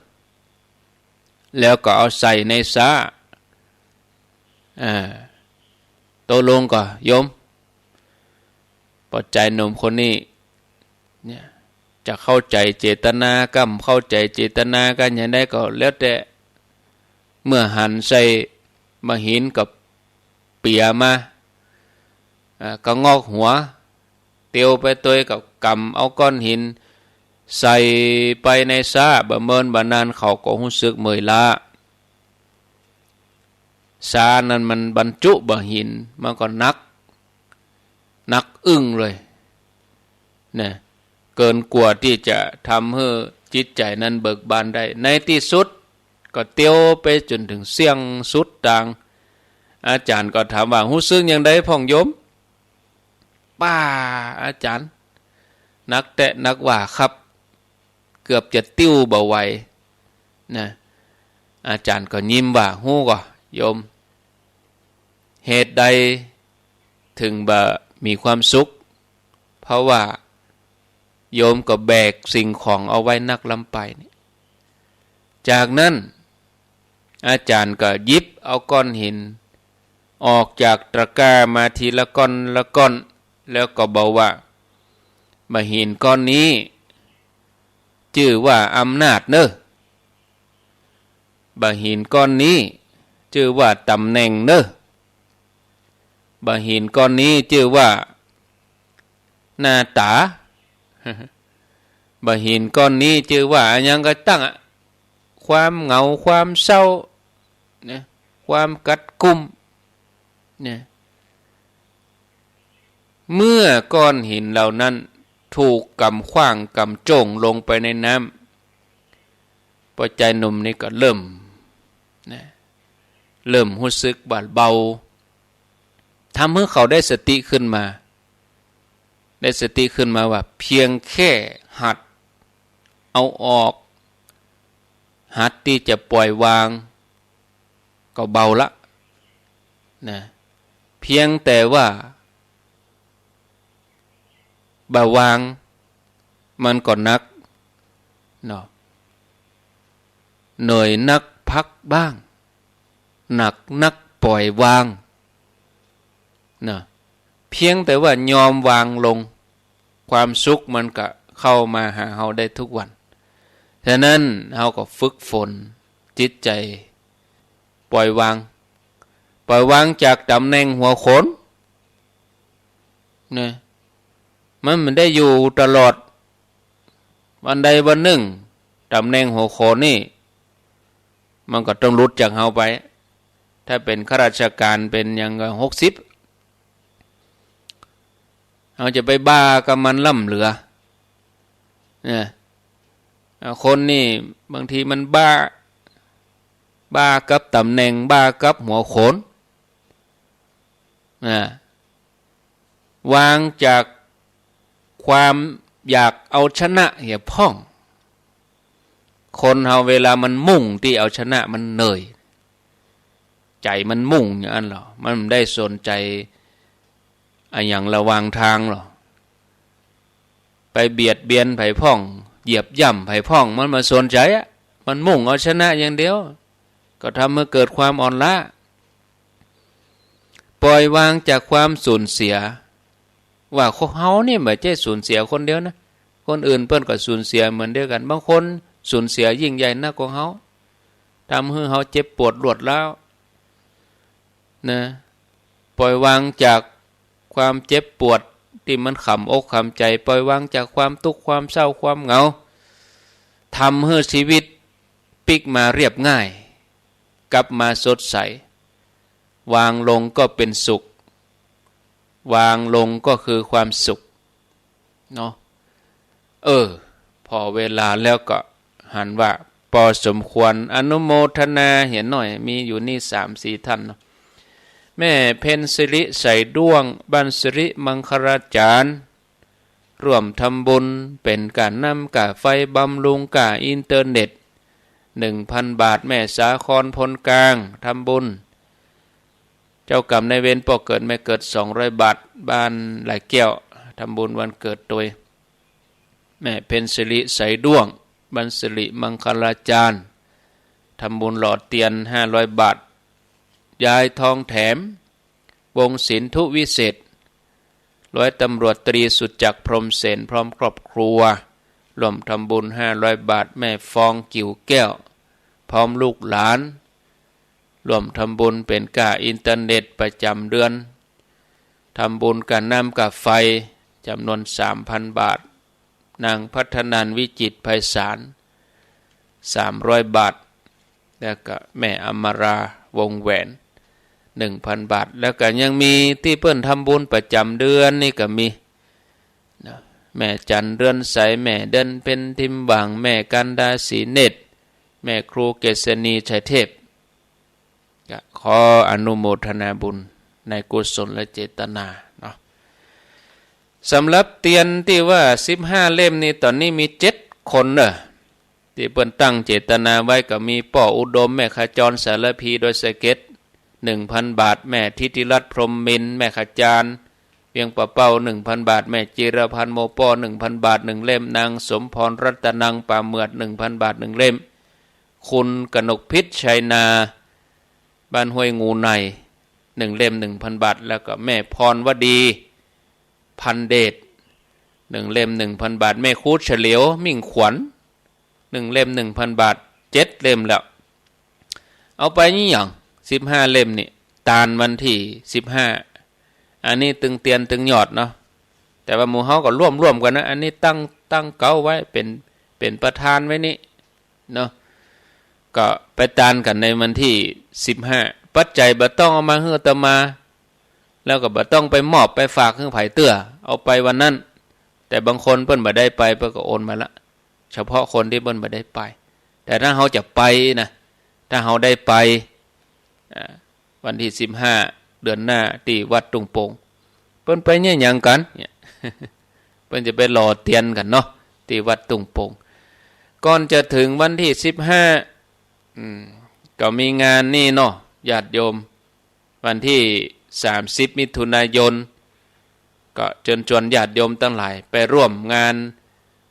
แล้วก็เอาใส่ในสา อ่า ตกลงก่อโยม ป้อจายหนุ่มคนนี้ เนี่ย จะเข้าใจ๋เจตนาก้ำ เข้าใจ๋เจตนาก้ำอย่างใดก็แล้วแต่ เมื่อหันใส่บ่าหินก็เปียมา อ่า ก็งอกหัว เตียวไปตวยก็ก๋ำเอาก้อนหินใส่ไปในสา บ่าเมินบ่านานเขาก็ฮู้สึกเมื่อยล้า สานั้นมันบรรจุบ่าหิน มันก็หนัก หนักอึ้งเลย นะ เกินกว่าตี้จะทำหื้อจิตใจ๋นั้นเบิกบานได้ ในตี้สุดก็เตียวไปจ๋นเถิงเสี้ยงสุดตาง อาจ๋ารย์ก็ถามว่า ฮู้สึกอย่างใดพ่องโยม ป้า อาจ๋ารย์ หนักแต๊หนักว่าครับ เกือบจะติ้วบ่ไหว นะ อาจ๋ารย์ก็ยิ้มว่า ฮู้ก่อโยม เหตุใดเถิงบ่มีความสุข เพราะว่าโยมก็แบกสิ่งของเอาไว้นักล้ำไปนี่ จากนั้น อาจ๋ารย์ก็หยิบเอาก้อนหินออกจากตะกร้ามาทีละก้อนละก้อน แล้วก็บอกว่า บ่าหินก้อนนี้ จื้อว่าอำนาจเน่อ บ่าหินก้อนนี้จื้อว่าต๋ำแหน่งเน่อ บ่าหินก้อนนี้จื้อว่าหน้าต๋า บ่าหินก้อนนี้จื้อว่าอะหยังก็ตั้งอะ ความเหงา ความเศร้า นะ ความกัดกุ้ม นะ เมื่อก้อนหินเหล่านั้นถูกก๋ำขว้างก๋ำโจ้งลงไปในน้ำ ป้อจายหนุ่มนี่ก็เริ่ม นะ เริ่มฮู้สึกว่าเบา ทำหื้อเขาได้สติขึ้นมา ได้สติขึ้นมาว่าเพียงแค่หัดเอาออก หัดตี้จะปล่อยวาง ก็เบาละ นะ เพียงแต่ว่าบ่าวางมันก็หนักเนาะ เหนื่อยนักพักบ้าง หนักนักปล่อยวาง นะ เพียงแต่ว่ายอมวางลง ความสุขมันก็เข้ามาหาเฮาได้ทุกวัน ฉะนั้นเฮาก็ฝึกฝนจิตใจ๋ปล่อยวาง ปล่อยวางจากต๋ำแหน่งหัวโขน นะ มันบ่ได้อยู่ตลอด วันใดวันนึ่งต๋ำแหน่งหัวโขนนี่ มันก็ต้องหลุดจากเฮาไป ถ้าเป๋นข้าราชก๋านเป๋นหยังก็หกสิบ เฮาจะไปบ้ากับมันล้ำเหลือ นะ อ่า คนนี่บางทีมันบ้า บ้ากับต๋ำแหน่ง บ้ากับหัวโขน นะ วางจากความอยากเอาชนะเหียพ่อง คนเฮาเวลามันมุ่งตี้เอาชนะมันเหนื่อย ใจ๋มันมุ่งอย่างนั้นเหรอ มันบ่ได้สนใจ๋อะหยังระหว่างตางเหรอ ไปเบียดเบียนใผพ่อง เหยียบย่ำใผพ่อง มันบ่สนใจ๋อะ มันมุ่งเอาชนะอย่างเดียว ก็ทำหื้อเกิดความอ่อนล้า ปล่อยวางจากความสูญเสีย ว่าของเฮานี่บ่ใจ้สูญเสียคนเดียวนะ คนอื่นเปิ้นก็สูญเสียเหมือนเดียวกั๋น บางคนสูญเสียยิ่งใหญ่นักกว่าเฮา ทำหื้อเฮาเจ็บปวดรวดร้าว นะ ปล่อยวางจากความเจ็บปวดตี้มันขำอกขำใจ๋ ปล่อยวางจากความตุ๊กข์ความเศร้าความเหงา ทำหื้อชีวิตปิ๊กมาเรียบง่าย กลับมาสดใส วางลงก็เป๋นสุข วางลงก็คือความสุข เนาะ เออ ผ่อเวลาแล้วก็หันว่าปอสมควร อนุโมทนาเหียหน้อย มีอยู่นี่สามสี่ท่านเนาะ แม่เพ็ญสิริ ใสด้วง บ้านสิริมังคลาจารย์ ร่วมทำบุญเป๋นก้านน้ำก้าไฟ บำรุงก้าอินเทอร์เน็ต หนึ่งพันบาท แม่สาคร พลกลาง ทำบุญ เจ้ากรรมนายเวรป้อเกิดแม่เกิด สองร้อยบาท บ้านหลายแก้ว ทำบุญวันเกิดตวย แม่เพ็ญสิริ ใสด้วง บ้านสิริมังคลาจารย์ ทำบุญหล่อเตียน ห้าร้อยบาท ยายทองแถม วงศ์สินธุวิเศษ ร้อยตำรวจตรีสุจักร พรหมเสน พร้อมครอบครัว ร่วมทำบุญ ห้าร้อยบาท แม่ฟอง กิ่วแก้ว พร้อมลูกหลาน ร่วมทำบุญเป๋นก้าอินเทอร์เน็ตประจ๋ำเดือน ทำบุญก้าน้ำก้าไฟ จ๋ำนวน สามพันบาท นางพัฒนันท์ วิจิตรไพศาล สามร้อยบาท แล้วก็แม่อมรา วงศ์แหวน หนึ่งพันบาท แล้วก็ยังมีตี้เปิ้นทำบุญประจ๋ำเดือนนี่ก็มี นะ แม่จันทร์ เรือนใส แม่เดือนเพ็ญ ทิมหว่าง แม่กันดา ศรีเนตร แม่ครูเกษณี ชัยเทพ ก็ขออนุโมทนาบุญในกุศลเจตนาเนาะ สำหรับเตียนตี้ว่าสิบห้าเล่มนี่ ต๋อนนี้มีเจ็ดคนเน่อ ตี้เปิ้นตั้งเจตนาไว้ ก็มีป้ออุดม แม่ขจร สารภี ดอยสะเก็ด หนึ่งพันบาท แม่ทิติรัตน์ พรหมมินทร์ แม่ขจาร เวียงป่าเป้า หนึ่งพันบาท แม่จิรพันธ์ โมป้อ หนึ่งพันบาท หนึ่งเล่ม นางสมพร รัตนัง ป่าเหมือด หนึ่งพันบาท หนึ่งเล่ม คุณกนกพิช ชัยนา บ้านห้วยงูใน หนึ่งเล่ม หนึ่งพันบาท แล้วก็แม่พรวดี พันเดช หนึ่งเล่ม หนึ่งพันบาท แม่ครูเฉลียว มิ่งขวัญ นึ่งเล่มหนึ่งพันบาท เจ็ดเล่มแล้ว เอาไปนี่หยัง สิบห้าเล่มนี่ ตานวันตี้สิบห้า อันนี้ตึงเตียนตึงยอดเนาะ แต่ว่าหมู่เฮาก็ร่วมๆ กั๋นนะ อันนี้ตั้ง ตั้งเก๊าไว้ เป๋น เป๋นประธานไว้นี่เนาะ ก็ไปตานกั๋นในวันตี้สิบห้า ปัจจัยบ่ต้องเอามาหื้ออาตมา แล้วก็บ่ต้องไปมอบไปฝากหื้อใผเตื้อ เอาไปวันนั้น แต่บางคนเปิ้นบ่ได้ไป เปิ้นก็โอนมาละ เฉพาะคนตี้เปิ้นบ่ได้ไป แต่ถ้าเฮาจะไปนะ ถ้าเฮาได้ไป อ่า วันตี้สิบห้า เดือนหน้า ตี้วัดตุ้งโป่ง เปิ้นไปเยียะหยังกั๋นเนี่ย เปิ้นจะไปหล่อเตียนกั๋นเนาะ ตี้วัดตุ้งโป่ง ก่อนจะเถิงวันตี้สิบห้า อืม ก็มีงานนี่เนาะ ญาติโยม วันตี้สามสิบ มิถุนายน ก็เจิญจวนญาติโยมตังหลายไปร่วมงาน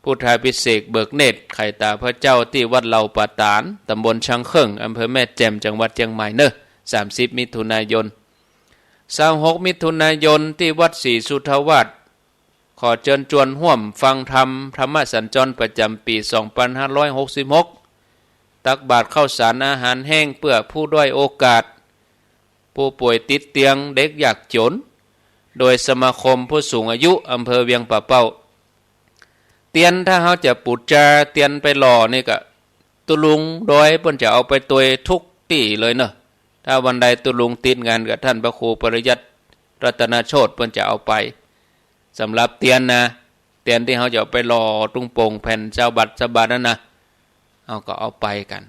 พุทธาภิเษกเบิกเนตรไขต๋าพระเจ้าตี้วัดเหล่าป่าต๋าน ต๋ำบลช้างเขิ่ง อำเภอแม่แจ่ม จังหวัดเจียงใหม่เนาะ สามสิบ มิถุนายน ซาวหก มิถุนายน ตี้วัดศรีสุทธาวาส ขอเจิญจวนฮ่วมฟังธรรม ธรรมสัญจรประจ๋ำปี๋ สองปันห้าร้อยหกสิบหก ตักบาตรข้าวสารอาหารแห้งเปื้อผู้ด้อยโอกาส ผู้ป่วยติดเตียง เด็กยากจ๋น โดยสมาคมผู้สูงอายุอำเภอเวียงป่าเป้า เตียนถ้าเฮาจะปู๋จาเตียนไปหล่อนี่ก็ ตุ๊ลุงดอยเปิ้นจะเอาไปตวยทุกตี้เลยเนาะ ถ้าวันใดตุ๊ลุงติดงานกับท่านพระครูปริยัติรัตนโชติ เปิ้นจะเอาไป สำหรับเตียนนะ เตียนตี้เฮาจะเอาไปหล่อตุ้งโป่งแผ่นซาวบาท ซาวบาทนั่นนะ เฮาก็เอาไปกั๋น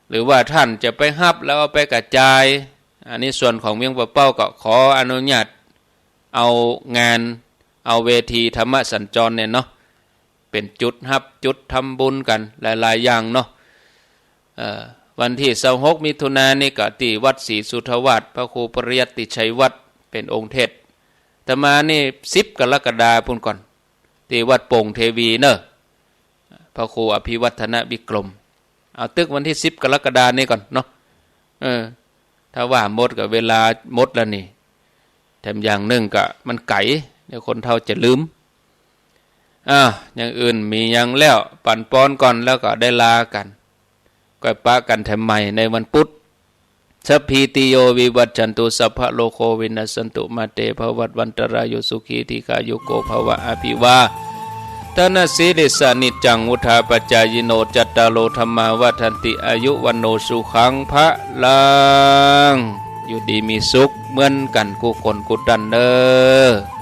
หรือว่าท่านจะไปฮับแล้วเอาไปกระจาย อันนี้ส่วนของเวียงป่าเป้าก็ขออนุญาตเอางาน เอาเวทีธรรมสัญจรเนี่ยเนาะ เป๋นจุดฮับจุดทำบุญกั๋นหลายๆ อย่างเนาะ เอ่อ วันตี้ซาวหก มิถุนายนนี่ก็ตี้วัดศรีสุทธาวาส พระครูปริยัติชัยวัฒน์เป๋นองค์เทศน์ อาตมานี่ สิบ กรกฎาคมปู๊นก่อน ตี้วัดโป่งเทวีเนาะ พระครูอภิวัฒนวิกรม เอาตึกวันตี้สิบ กรกฎาคมนี่ก่อนเนาะ เออ ถ้าว่าหมดก็เวลาหมดแล้วนี่ แถมอย่างนึ่งก็มันไก๋ เดี๋ยวคนเฒ่าจะลืม อ้าว อย่างอื่นมีหยังแล้ว ปั๋นปอนก่อน แล้วก็ได้ลากั๋น ก้อยปะกั๋นแถมใหม่ในวันพุธ สัพพีติโยวิวัชชันตุ สัพพะโรโควินัสสันตุ มาเตภวัตวันตรายุ สุขีทีฆายุโกภวะ อภิวาทนสีลิสสะ นิจจังวุฑฒาปจายิโน จัตตาโรธัมมาวัฑฒันติ อายุวัณโณสุขังพะลัง อยู่ดีมีสุขเหมือนกั๋นกู้คนกู้ต้านเน่อ